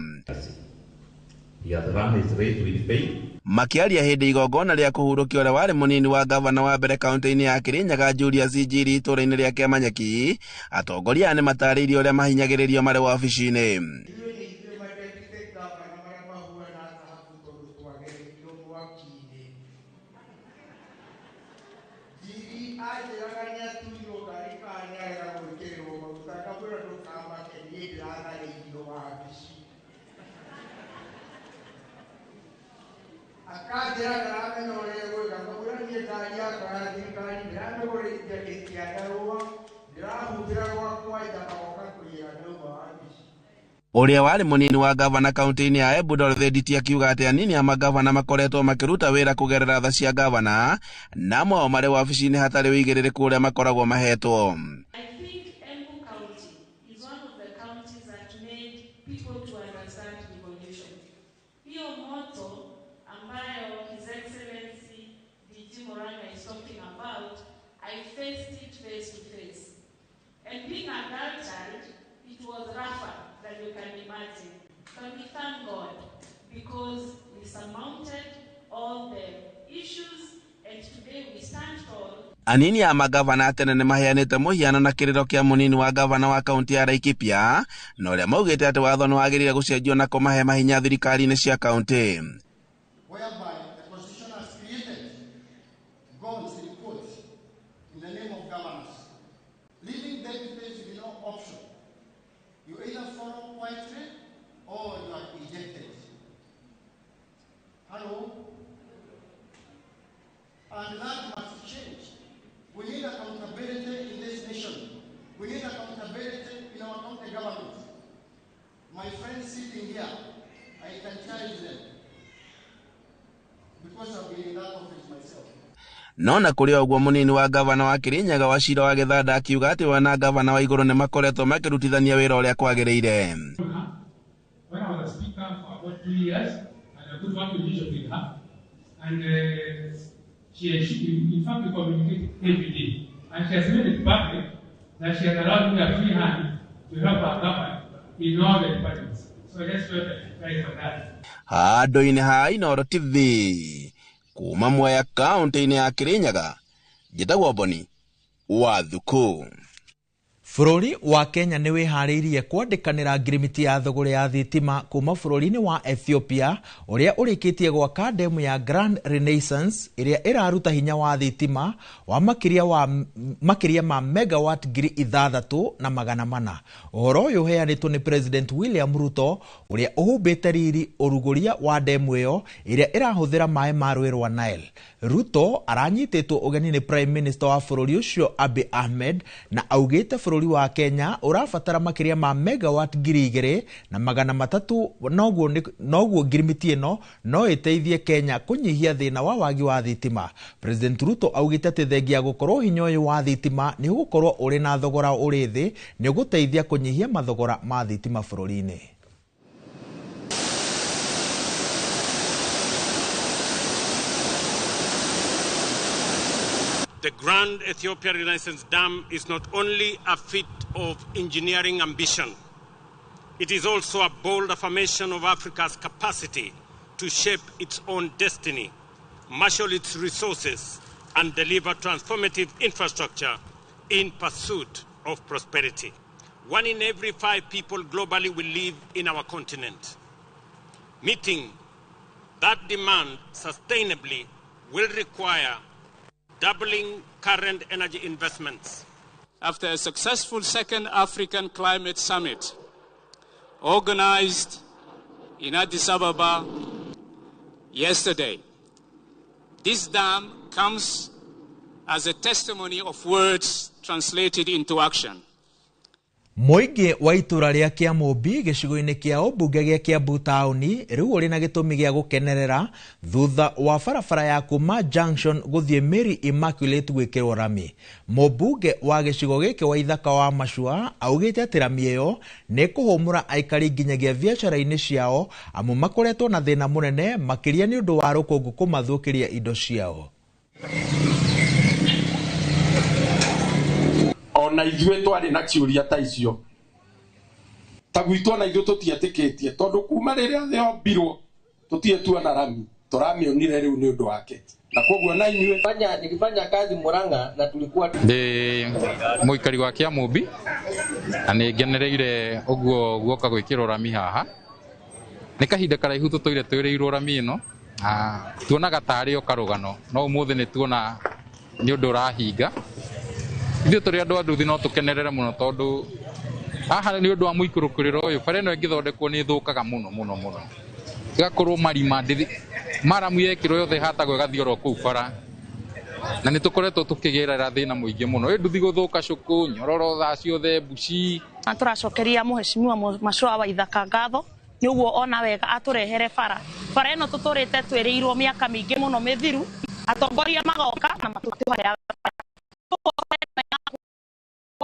He has run his race with faith. Makĩaria hĩndĩ igongona rĩa kũhurũkia ũrĩa warĩ mũnini wa gavana wa mbere kaunti-inĩ ya Kirinyaga Julius Njiri itũũra-inĩ rĩa Kĩamanyeki, atongoria aya nĩ matarĩirie ũrĩa mahinyagĩrĩrio marĩ wabici-inĩ. Ũrĩa warĩ mũnini wa gavana kaunti-inĩ ya Embu Dorothy Nditi akiuga atĩ anini a magavana makoretwo makĩruta wĩra kũgerera tha cia gavana na amwe ao marĩ wabici-inĩ hatarĩ ũigĩrĩrĩku ũrĩa makoragwo mahetwo. I think Embu County is one of the counties that made people to understand devolution. Hiyo moto ambayo His Excellency DG Murang'a is talking about, I faced it face to face. And being a girl child, it was rougher than you can imagine. But we thank God because we surmounted all the issues and today we stand tall. Anini a magavana tene nĩ maheanĩte mũhiano na kĩrĩro kĩa mũnini wa gavana wa kaunti ya Laikipia na ũrĩa maugĩte atĩ watho nĩ wagĩrĩire gũcenjio na kũmahe mahinya thirikari-inĩ cia kaunti. Whereby the Constitution has created goals in quotes in the name of governance, leaving deputies with no option. You either follow quietly or you are ejected. Hello? And that must change. We need accountability in this nation. We need accountability in our county government. My friends sitting here, I can challenge them because I've been in that office myself. No na kũrĩ ũguo mũnini wa gavana wa Kirinyaga Wachira wa Gĩthanda akiuga atĩ we na gavana wa igũrũ nĩ makoretwo makĩrutithania wĩra ũrĩa kwagĩrĩire. When I was a speaker for about 2 years, and a good working relationship with her, and she, in fact, we communicate every day, and she has made it public that she has allowed me a free hand to help her govern in all the departments. So I just felt right for that. Handũ-inĩ ha Inooro TV kuma Mwea kaunti-inĩ ya Kirinyaga, njĩtagwo Boni Wathuku. Bũrũri wa Kenya nĩ wĩharĩirie kwandĩkanĩra ngirimiti ya thũgũrĩ ya thitima kuma bũrũri-inĩ wa Ethiopia ũrĩa ũrĩkĩtie gwaka ndemu ya Grand Renaissance ĩrĩa ĩraruta hinya wa thitima wa makĩria ma megawatt 6400. Ũhoro ũyũ ũheanĩtwo nĩ President William Ruto ũrĩa ũhumbĩte riri ũrugũria wa ndemu ĩyo ĩrĩa ĩrahũthĩra maĩ ma rũĩ rwa Nile. Ruto aranyitĩtwo ũgeni nĩ Prime Minister wa bũrũri ũcio Abiy Ahmed na augĩte bũrũri wa Kenya ũrabatara makĩria ma megawatt 2300, noguo ngirimiti ĩno no ĩteithie Kenya kũnyihia thĩna wa wagi wa thitima. President Ruto augĩte atĩ thengia gũkorwo hinya ũyũ wa thitima nĩ ũgũkorwo ũrĩ na thogora ũrĩ thĩ nĩ ũgũteithia kũnyihia mathogora ma thitima bũrũri-inĩ. The Grand Ethiopia Renaissance Dam is not only a feat of engineering ambition, it is also a bold affirmation of Africa's capacity to shape its own destiny marshal its resources, and deliver transformative infrastructure in pursuit of prosperity. 1 in every 5 people globally will live in our continent. Meeting that demand sustainably will require doubling current energy investments. After a successful second African Climate Summit organized in Addis Ababa yesterday, this dam comes as a testimony of words translated into action. Mũingĩ wa itũra rĩa Kĩamũmbi gĩcigo-inĩ kĩa ũmbunge gĩa Kiambu taũni rĩu ũrĩ na gĩtũmi gĩa gũkenerera thutha wa barabara ya kuma Junction gũthiĩ Mary Immaculate gwĩkĩrwo rami. Mũmbunge wa gĩcigo gĩkĩ wa Ithaka wa Macua augĩte atĩ rami ĩyo nĩ kũhũmũra aikari nginyagia biacara-inĩ ciao amu makoretwo na thĩna mũnene makĩria nĩ ũndũ wa rũkũngũ kũmathũkĩria indo ciao. Ona ithuĩ twarĩ na kĩũria ta icio ta gwitũ ona ithuĩ tũtietĩkĩtie tondũ kuma rĩrĩa thĩ yombirwo tũtirĩ tuona rami tũramĩonire rĩu nĩ ũndũ wake na koguo na inyuĩ nikifanya kazi Murang'a na tulikuwa ndĩ mũikari wa Kĩamũmbi na nĩ ngenereire ũguo guoka gwĩkĩrwo rami haha nĩ kahinda karaihu tũtũire twĩrĩirwo rami ĩno tuonaga tarĩ o karũgano no ũmũthĩ nĩ tuona nĩ ũndũ ũrahinga. Ithuĩ tũrĩ andũ a nduthi no tũkenerere mũno tondũ haha nĩ ũndũ wa mũikũrũkĩrĩro ũyũ bara ĩno ĩngĩthondekwo nĩ ĩthũkaga mũno mũno mũno ĩgakorwo marima maramu yekĩrwo yothe ĩhatagwo ĩgathiĩ oro kũu bara na nĩ tũkoretwo tũkĩgerera thĩna mũingĩ mũno ĩ nduthi gũthũka cũkũ nyororo thaa ciothe mbuci. Na tũracokeria mũhecimiwa Macua wa Ithaka ngatho nĩ ũguo ona wega atũrehere bara bara ĩno tũtũrĩte twĩrĩirwo mĩaka mĩingĩ mũno mĩthiru atongoria magoka na matũtũheaga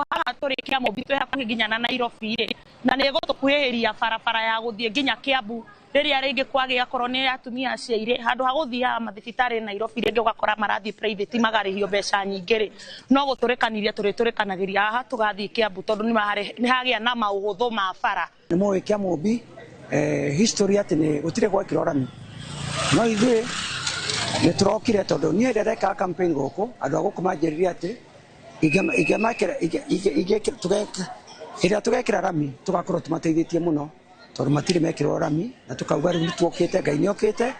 haha tũrĩ Kĩamũmbi twĩ hakuhĩ nginya na Nairobi rĩ na nĩ ĩgũtũkuhĩrĩria barabara ya gũthiĩ nginya Kiambu rĩrĩa rĩngĩ kwagĩa akorwo nĩ atumia aciairĩ handũ ha gũthiaga mathibitarĩ Nairobi rĩngĩ ũgakora marathiĩ private magarĩhio mbeca nyingĩ rĩ no gũtũrĩkanĩria tũrĩtũrĩkanagĩria haha tũgathiĩ Kiambu tondũ nĩ hagĩa na maũhũthũ ma bara. Nĩ mũĩ Kĩamũmbi history atĩ nĩ gũtirĩ gwekĩrwo rami no ithuĩ nĩ tũrokire tondũ niĩ rĩrĩa ndekaga campaign gũkũ andũ a gũkũ manjĩrire atĩ ĩrĩa tũgekĩra rami tũgakorwo tũmateithĩtie mũno tondũ matirĩ mekĩrwo rami na tũkauga rĩu nĩtuokĩte Ngai nĩokĩte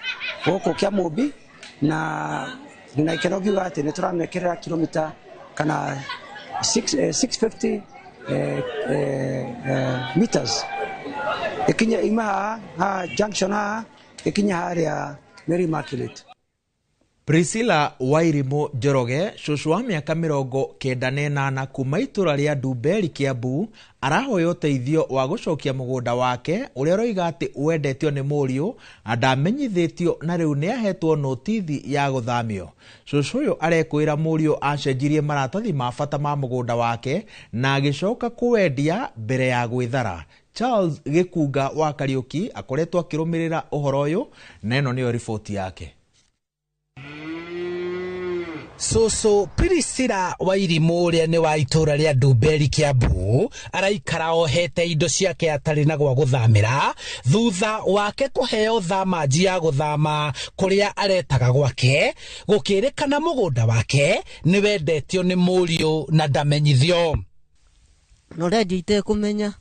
gũkũ Kĩamũmbi na na ikeno ngiuga atĩ nĩ tũramekĩrĩra kilomita kana 650 meters ĩkinye ima haha junction haha ĩkinye harĩa Mary Immaculate. Priscilla Wairimu Njoroge cũcũ wa mĩaka 98 kuma itũra rĩa Ndumberi Kiambu arahoya ũteithio wa gũcokia mũgũnda wake ũrĩa ũroiga atĩ wendetio nĩ mũriũ na ndamenyithĩtio na rĩu nĩ ahetwo notithi ya gũthamio. Cũcũ ũyũ arekwĩra mũriũ acenjirie maratathi ma bata ma mũgũnda wake na agĩcoka kũwendia mbere ya gwĩthara. Charles Gĩkunga wa Kariũki akoretwo akĩrũmĩrĩra ũhoro ũyũ na ĩno nĩyo riboti yake. Cũcũ Priscilla Wairimu ũrĩa nĩ wa itũra rĩa Ndumberi Kiambu araikara ohete indo ciake atarĩ na gwa gũthamĩra thutha wake kũheo thamanji ya gũthama kũrĩa aretaga gwake gũkĩrĩkana mũgũnda wake nĩ wendetio nĩ mũriũ na ndamenyithio. Na ũrendia itekũmenya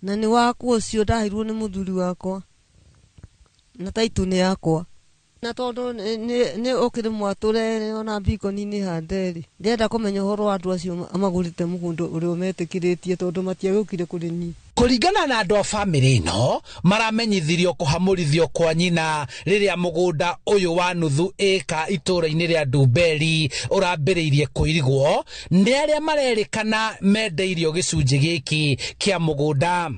na nĩ wakwa ũcio ndaheirwo nĩ mũthuri wakwa na taitũ nĩ yakwa na tondũ nĩ ũkĩrĩ mwatũre ona mbikoni-inĩ hande rĩ ndĩrenda kũmenya ũhoro wa andũ acio magũrĩte mũgũnda ũrĩa metĩkĩrĩtie tondũ matiagĩũkire kũrĩ niĩ. Kũringana na andũ a bamĩrĩ ĩno maramenyithirio kũhamũrithio kwa nyina rĩrĩa mũgũnda ũyũ wa nuthu ĩka itũra-inĩ rĩa Ndumberi ũrambĩrĩirie kũirigwo nĩ arĩa marerĩkana mendeirio gĩcunjĩ gĩkĩ kĩa mũgũnda.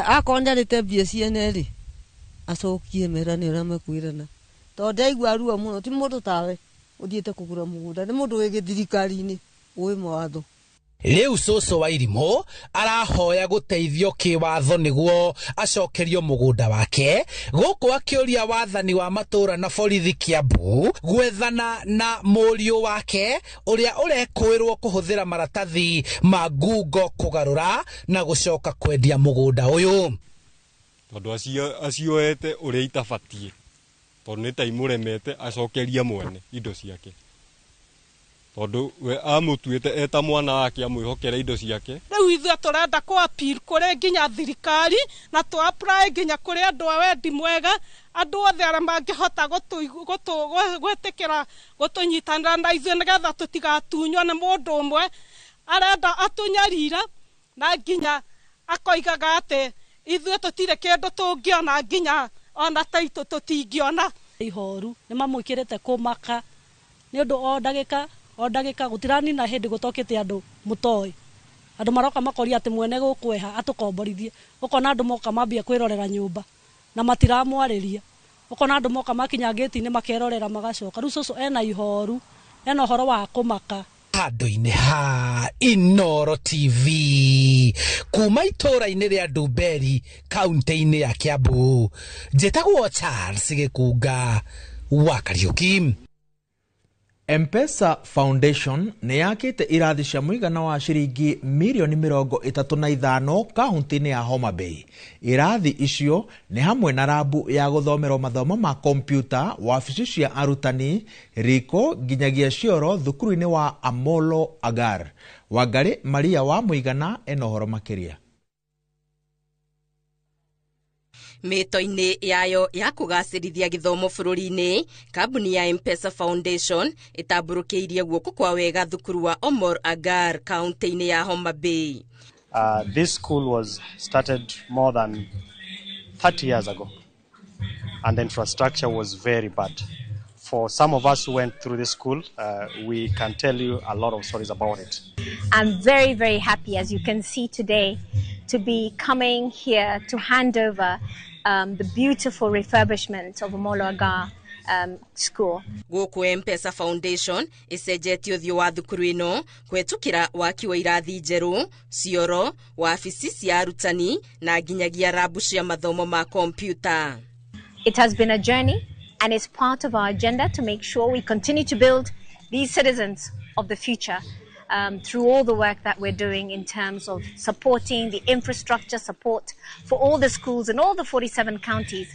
Akorwo nĩarĩte mbia ciene rĩ acokie merane ũrĩa mekwĩrana tondũ ndaigua ruo mũno ti mũndũ tawe ũthiĩte kũgũra mũgũnda nĩ mũndũ wĩ gĩthirikari-inĩ ũĩ mawatho. Rĩu cũcũ Wairimu arahoya gũteithio kĩwatho nĩguo acokerio mũgũnda wake gũkũ akĩũria wathani wa matũra na borithi Kiambu gwethana na mũriũ wake ũrĩa ũrekũĩrwo kũhũthĩra maratathi ma ngungo kũgarũra na gũcoka kwendia mũgũnda ũyũ tondũ acioete ũrĩa itabatiĩ. Tondũ nĩ ta imũremete acokerie mwene indo ciake. Tondũ we amũtuĩte eta mwana wake amwĩhokere indo ciake. Rĩu ithuĩ tũrenda kũ appeal kũrĩ nginya thirikari na tũ apply nginya kũrĩ andũ a wendi mwega, andũ othe arĩa mangĩhota gwĩtĩkĩra gũtũnyitanĩra na ithuĩ nĩgetha tũtigatunywo nĩ mũndũ ũmwe arenda atũnyarira na nginya akoigaga atĩ ithuĩ tũtirĩ kĩndũ tũngĩona nginya ona taitũ tũtingĩona. Ihoru nĩ mamwĩkĩrĩte kũmaka nĩ ũndũ o ndagĩka gũtiranina hĩndĩ gũtokĩte andũ mũtoĩ. Andũ maroka makoria atĩ mwene gũkweha atũkomborithie, ũkona andũ moka mambia kwĩrorera nyũmba na matiramwarĩria, ũkona andũ moka makinya ngĩti-inĩ makerorera magacoka. Rĩu cũcũ ena ihoru, ena ũhoro wa kũmaka. Handũ-inĩ ha Inooro TV kuma itũũra-inĩ rĩa Ndumberi kaunti-inĩ ya Kiambu, njĩtagwo Charles Gĩkunga wa Kariũki. M-Pesa Foundation nĩ yakĩte irathi cia mũigana wa ciringi mirioni 35 kaunti-inĩ ya Homa Bay. Irathi icio nĩ hamwe na rabu ya gũthomerwo mathomo ma kompyuta, wabici cia arutani, riko nginyagia cioro thukuru-inĩ wa Amolo Agar. Wangari Maria wa Mũigana ena ũhoro makĩria. Mĩto-inĩ yayo ya kũgacĩrithia gĩthomo bũrũri-inĩ, kambuni ya M-Pesa Foundation ĩtambũrũkĩirie guoko kwa wega thukuru wa Omor Agar kaunti-inĩ ya Homa Bay. This school was started more than 30 years ago and the infrastructure was very bad. For some of us who went through this school, we can tell you a lot of stories about it. I'm very, very happy, as you can see today, to be coming here to hand over the beautiful refurbishment of Amolo Agar school. Gũkũ M-Pesa Foundation ĩcenjetie ũthiũ wa thukuru ĩno kũhetũkĩra waki wa irathi njerũ, cioro, wabici cia arutani na nginyagia rabu cia mathomo ma kompyuta. It has been a journey and it's part of our agenda to make sure we continue to build these citizens of the future through all the work that we're doing in terms of supporting the infrastructure support for all the schools in all the 47 counties.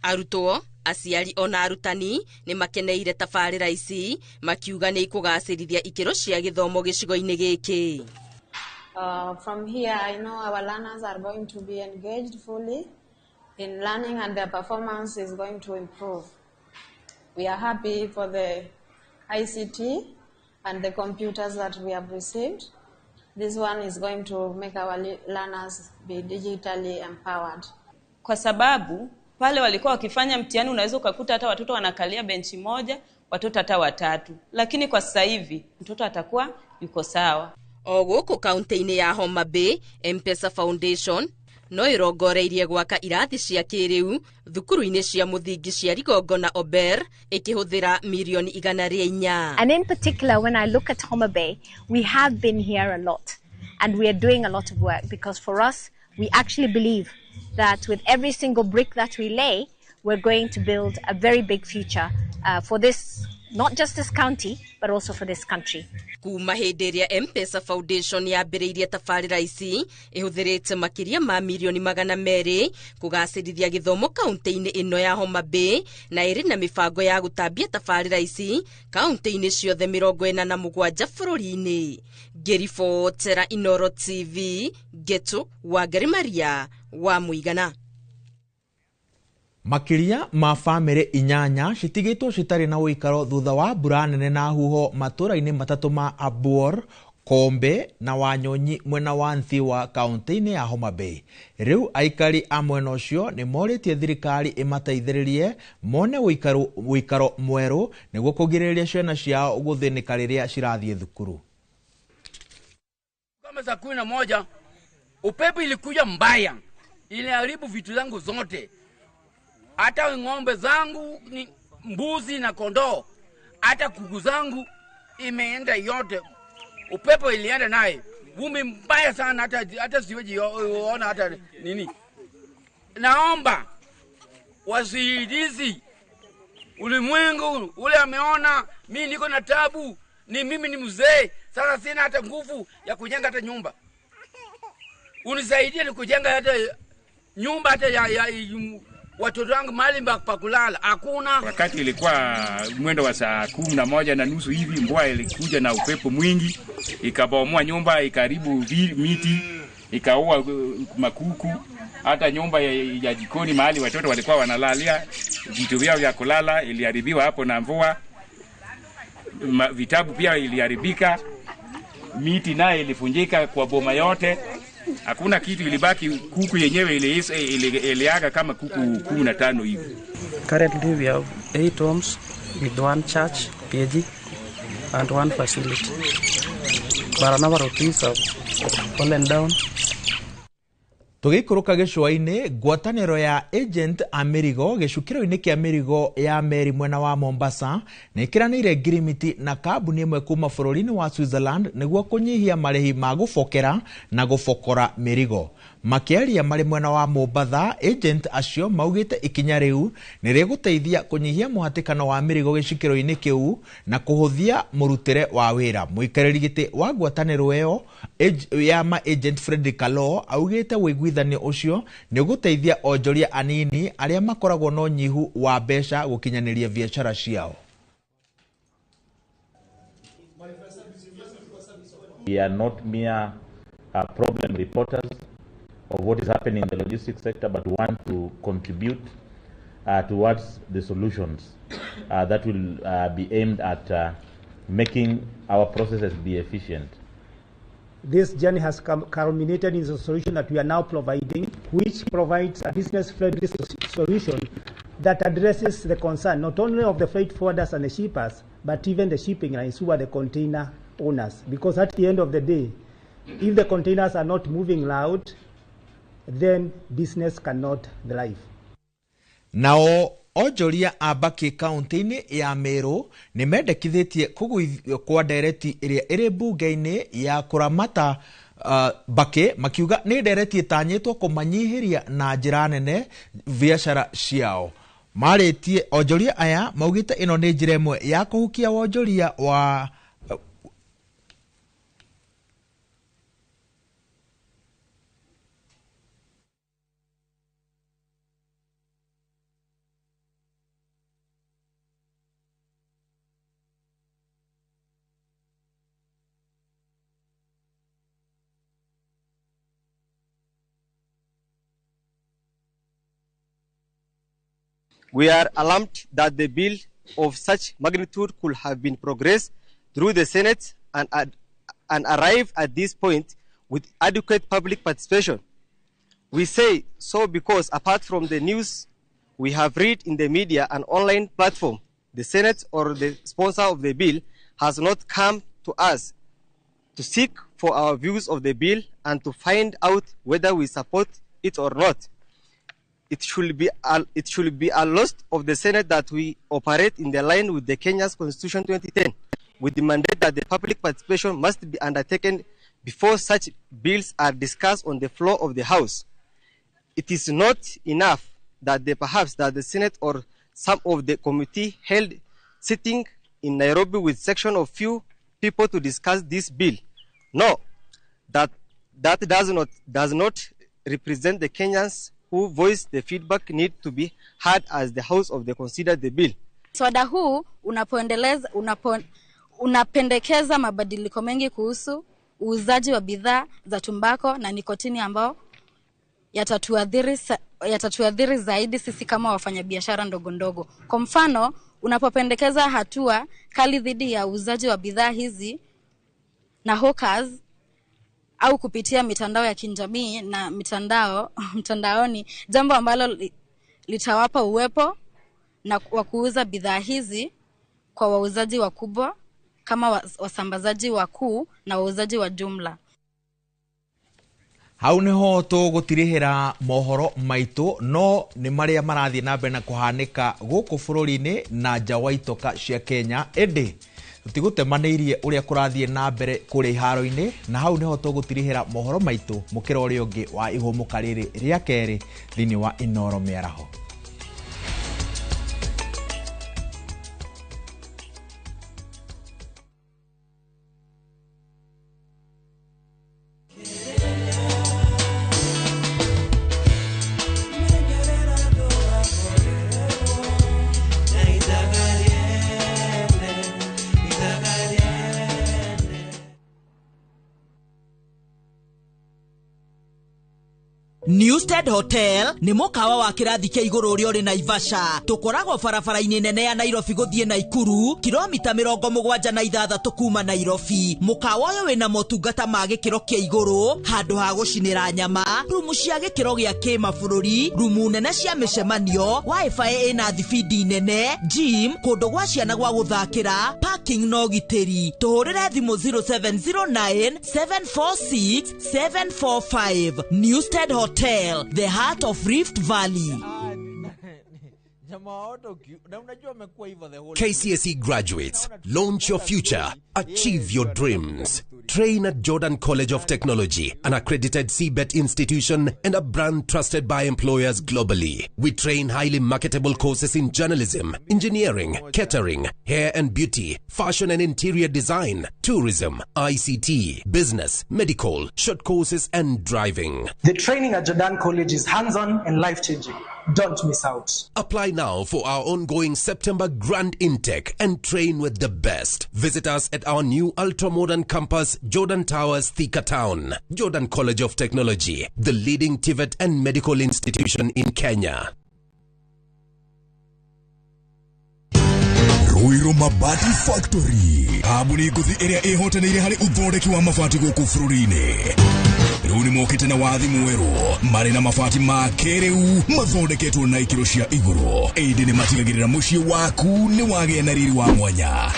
Arutwo, aciari ona arutani nĩ makeneire tabarĩra ici makiuga nĩ ikũgacĩrithia ikĩro cia gĩthomo gĩcigo-inĩ gĩkĩ. From here, I know our learners are going to be engaged fully in learning and their performance is going to improve. We are happy for the ICT and the computers that we have received. This one is going to make our learners be digitally empowered. Kwa sababu pale walikuwa wakifanya mtihani unaweza ukakuta hata watoto wanakalia benchi moja, watoto hata watatu. Lakini kwa sasa hivi mtoto atakuwa yuko sawa. O gũkũ kaunti-inĩ ya Homa Bay, M-Pesa Foundation no ĩrongoreirie gwaka irathi cia kĩrĩu thukuru-inĩ cia mũthingi cia Rigongo na Ober ĩkĩhũthĩra mirioni 104. And in particular, when I look at Homa Bay, we have been here a lot and we are doing a lot of work because for us, we actually believe that with every single brick that we lay, we're going to build a very big future for this, not just this county, but also for this country. Kuma hĩndĩ ĩrĩa M-Pesa Foundation yambĩrĩirie tabarĩra ici ĩhũthĩrĩte makĩria ma mirioni 200 kũgacĩrithia gĩthomo kaunti-inĩ ĩno ya Homa Bay na ĩrĩ na mĩbango ya gũtambia tabarĩra ici kaunti-inĩ ciothe 47 bũrũri-inĩ. Ngĩribotera Inooro TV, Ngetu Wangari Maria wa Mũigana. Makĩria ma bamĩrĩ 8 citigĩtwo citarĩ na ũikaro thutha wa mbura nene na huho matũũra-inĩ matatũ ma Abuor, Kombe na Wanyonyi mwena wa Nthiwa kaunti-inĩ ya Homa Bay. Rĩu aikari a mwena ũcio nĩ morĩtie thirikari ĩmateithĩrĩrie mone ũikaro mwerũ nĩguo kũgirĩrĩria ciana ciao gũthĩnĩka rĩrĩa cirathiĩ thukuru. Kama saa 11 upepo ilikuja mbaya, iliharibu vitu zangu zote. Hata ng'ombe zangu, ni mbuzi na kondoo, hata kuku zangu imeenda yote. Upepo ilienda naye. Vumbi mbaya sana, hata siwezi ona hata nini. Naomba wasaidizi ulimwengu ule ameona mimi niko na tabu, ni mimi ni mzee, sasa sina hata nguvu ya kujenga hata nyumba. Unisaidie ni kujenga hata nyumba hata ya Watoto wangu mahali pa kulala hakuna. Wakati ilikuwa mwendo wa saa 11:30 hivi, mvua ilikuja na upepo mwingi, ikabomoa nyumba, ikaharibu miti, ikaua makuku, hata nyumba ya jikoni mahali watoto walikuwa wanalalia, vitu vyao vya kulala iliharibiwa hapo na mvua. Vitabu pia iliharibika, miti naye ilifunjika kwa boma yote. Hakuna kitu ilibaki, kuku yenyewe iliaga kama kuku 15 hivi. Currently we have 8 homes with 1 church, PG, and 1 facility. But a number of things have fallen down. Tũgĩikũrũka gĩcũa-inĩ, ngwatanĩro ya agent a mĩrigo gĩcukĩro-inĩ kĩa mĩrigo ya meri mwena wa Mombasa nĩ ĩkĩranĩire ngirimiti na kambuni ĩmwe kuma bũrũri-inĩ wa Switzerland nĩguo kũnyihia marĩhi ma gũbokera na gũbokora mĩrigo. Makĩaria marĩ mwena wa Mombatha, agent acio maugĩte ikinya rĩu nĩ rĩgũteithia kũnyihia mũhatĩkano wa mĩrigo gĩcukĩro-inĩ kĩu na kũhũthia mũrutĩre wa wĩra. Mũikarĩri gĩtĩ wa ngwatanĩro ĩyo ya ma agent Fredrick Kaloo augĩte ũiguithanio ũcio nĩ ũgũteithia onjoria anini arĩa makoragwo na ũnyihu wa mbeca gũkinyanĩria biacara ciao. We are not mere problem reporters of what is happening in the logistics sector, but want to contribute towards the solutions that will be aimed at making our processes be efficient. This journey has culminated in the solution that we are now providing, which provides a business-friendly solution that addresses the concern not only of the freight forwarders and the shippers, but even the shipping lines who are the container owners. Because at the end of the day, if the containers are not moving loud, then business cannot thrive. Nao onjoria a Mbakĩ kaunti-inĩ ya Meru nĩ mendekithĩtie kũgũithio kwa ndereti ĩrĩa ĩrĩ mbunge-inĩ ya kũramata Mbakĩ, makiuga nĩ ndereti ĩtanyĩtwo kũmanyihĩria na njĩra nene biacara ciao. Marĩtie onjoria aya maugĩte ĩno nĩ njĩra ĩmwe ya kũhukia wonjoria wa We are alarmed that the bill of such magnitude could have been progressed through the Senate and arrive at this point with adequate public participation. We say so because apart from the news we have read in the media and online platform, the Senate or the sponsor of the bill has not come to us to seek for our views of the bill and to find out whether we support it or not. It should be a loss of the Senate that we operate in the line with the Kenya's Constitution 2010, with the mandate that the public participation must be undertaken before such bills are discussed on the floor of the House. It is not enough that perhaps the Senate or some of the committee held sitting in Nairobi with section of few people to discuss this bill. No, that does not represent the Kenyans who voice the feedback need to be heard as the House of the consider the bill. Mswada huu unapendekeza mabadiliko mengi kuhusu uuzaji wa bidhaa za tumbako na nikotini ambao yatatuadhiri zaidi sisi kama wafanyabiashara ndogo ndogo. Kwa mfano, unapopendekeza hatua kali dhidi ya uuzaji wa bidhaa hizi na hawkers au kupitia mitandao ya kijamii na mtandaoni, jambo ambalo litawapa uwepo na wa kuuza bidhaa hizi kwa wauzaji wakubwa kama wasambazaji wakuu na wauzaji wa jumla. Hau niho tũgũtirihĩra mohoro maitũ, no nĩ marĩa marathiĩ na mbere na kũhanĩka gũkũ bũrũri-inĩ na nja wa itoka cia Kenya, ĩndĩ tũtigũtemanĩirie ũrĩa kũrathiĩ na mbere kũrĩa iharo-inĩ, na hau niho tũgũtirihĩra mohoro maitũ mũkĩra ũrĩa ũngĩ wa ihũmũka rĩrĩ rĩa kerĩ thĩinĩ wa Inooro Mĩaraho. Newstead Hotel nĩ mũkawa wa kĩrathi kĩa igũrũ ũrĩa ũrĩ Naivasha. Tũkoragwo barabara-inĩ nene ya Nairobi gũthiĩ Naikuru, kilomita 76 kuma Nairobi. Mũkawa ũyũ wĩna motungata ma gĩkĩro kĩa igũrũ, handũ ha gũcinĩra nyama, rumu cia gĩkĩro gĩa kĩmabũrũri, rumu nene cia mĩcemanio, wifi ĩna thibindi nene, gym, kũndũ gwa ciana gwa gũthakĩra, parking na ũgitĩri. Tũhũrĩre thimũ 0709 746 745. Newstead Hotel, the heart of Rift Valley. KCSE graduates, launch your future, achieve your dreams. Train at Jordan College of Technology, an accredited CBET institution and a brand trusted by employers globally. We train highly marketable courses in journalism, engineering, catering, hair and beauty, fashion and interior design, tourism, ICT, business, medical, short courses and driving. The training at Jordan College is hands-on and life-changing. Don't miss out. Apply now for our ongoing September grand intake and train with the best. Visit us at our new ultra-modern campus, Jordan Towers, Thika Town. Jordan College of Technology, the leading TVET and medical institution in Kenya. Ruiru Mabati Factory kambuni ngũthi ĩrĩa ĩhotanĩire harĩ ũthondeki wa mabati gũkũ bũrũri-inĩ. Rĩu nĩ mokĩte na wathi mwerũ marĩ na mabati ma kĩrĩu mathondeketwo na ikĩro cia igũrũ, ĩndĩ nĩ matigagĩrĩra mũciĩ waku nĩ wagĩa na riri wa mwanya.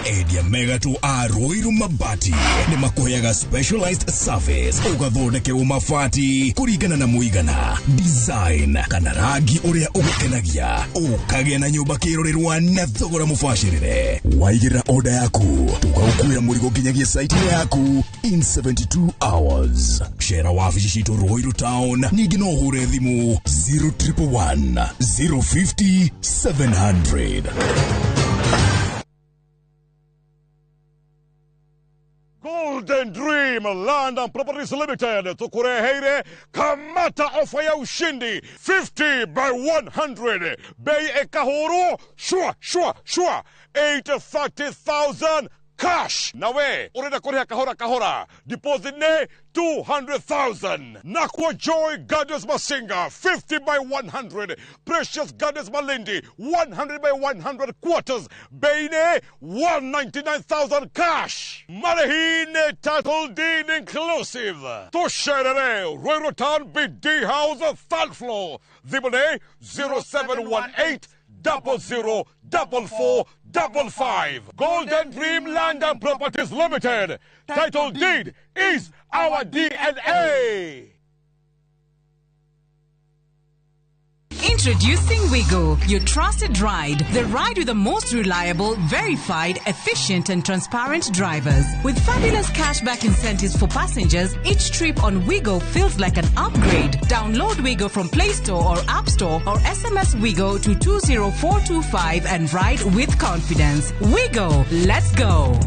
Endia megatũ a Ruiru Mabati nĩ makũheaga specialized service ũgathondekerwo mabati kũringana na mũigana, design kana rangi ũrĩa ũgũkenagia, ũkagĩa na nyũmba kĩrorerwa na thogora mũbacĩrĩre. Waigĩrĩra order yaku tũgagũkuĩra mũrigo nginyagia site-inĩ yaku in 72 hours. Cera wabici citũ Ruiru Town, ningĩ no ũhũre thimũ 0111 050 700. Golden Dream Land and Properties Limited tukureheire kamata ofa ya ushindi 50 by 100 bei ekahuru shua shua shua 830,000 cash. Nawe urenda kuriha kahora kahora, deposit ne 200,000. Nakwa Joy Gardens Masinga 50 by 100, Precious Gardens Malindi 100 by 100 quarters, bei ne 199,000 cash. Marehine title deed inclusive. Tusherere Ruiru Town BD House third floor. Thimũ 0718 00 44 55. Golden Dream Land and Properties Limited. Title deed is our DNA. Introducing Wigo, your trusted ride. The ride with the most reliable, verified, efficient and transparent drivers. With fabulous cashback incentives for passengers, each trip on Wigo feels like an upgrade. Download Wigo from Play Store or App Store or SMS Wigo to 20425 and ride with confidence. Wigo, let's go.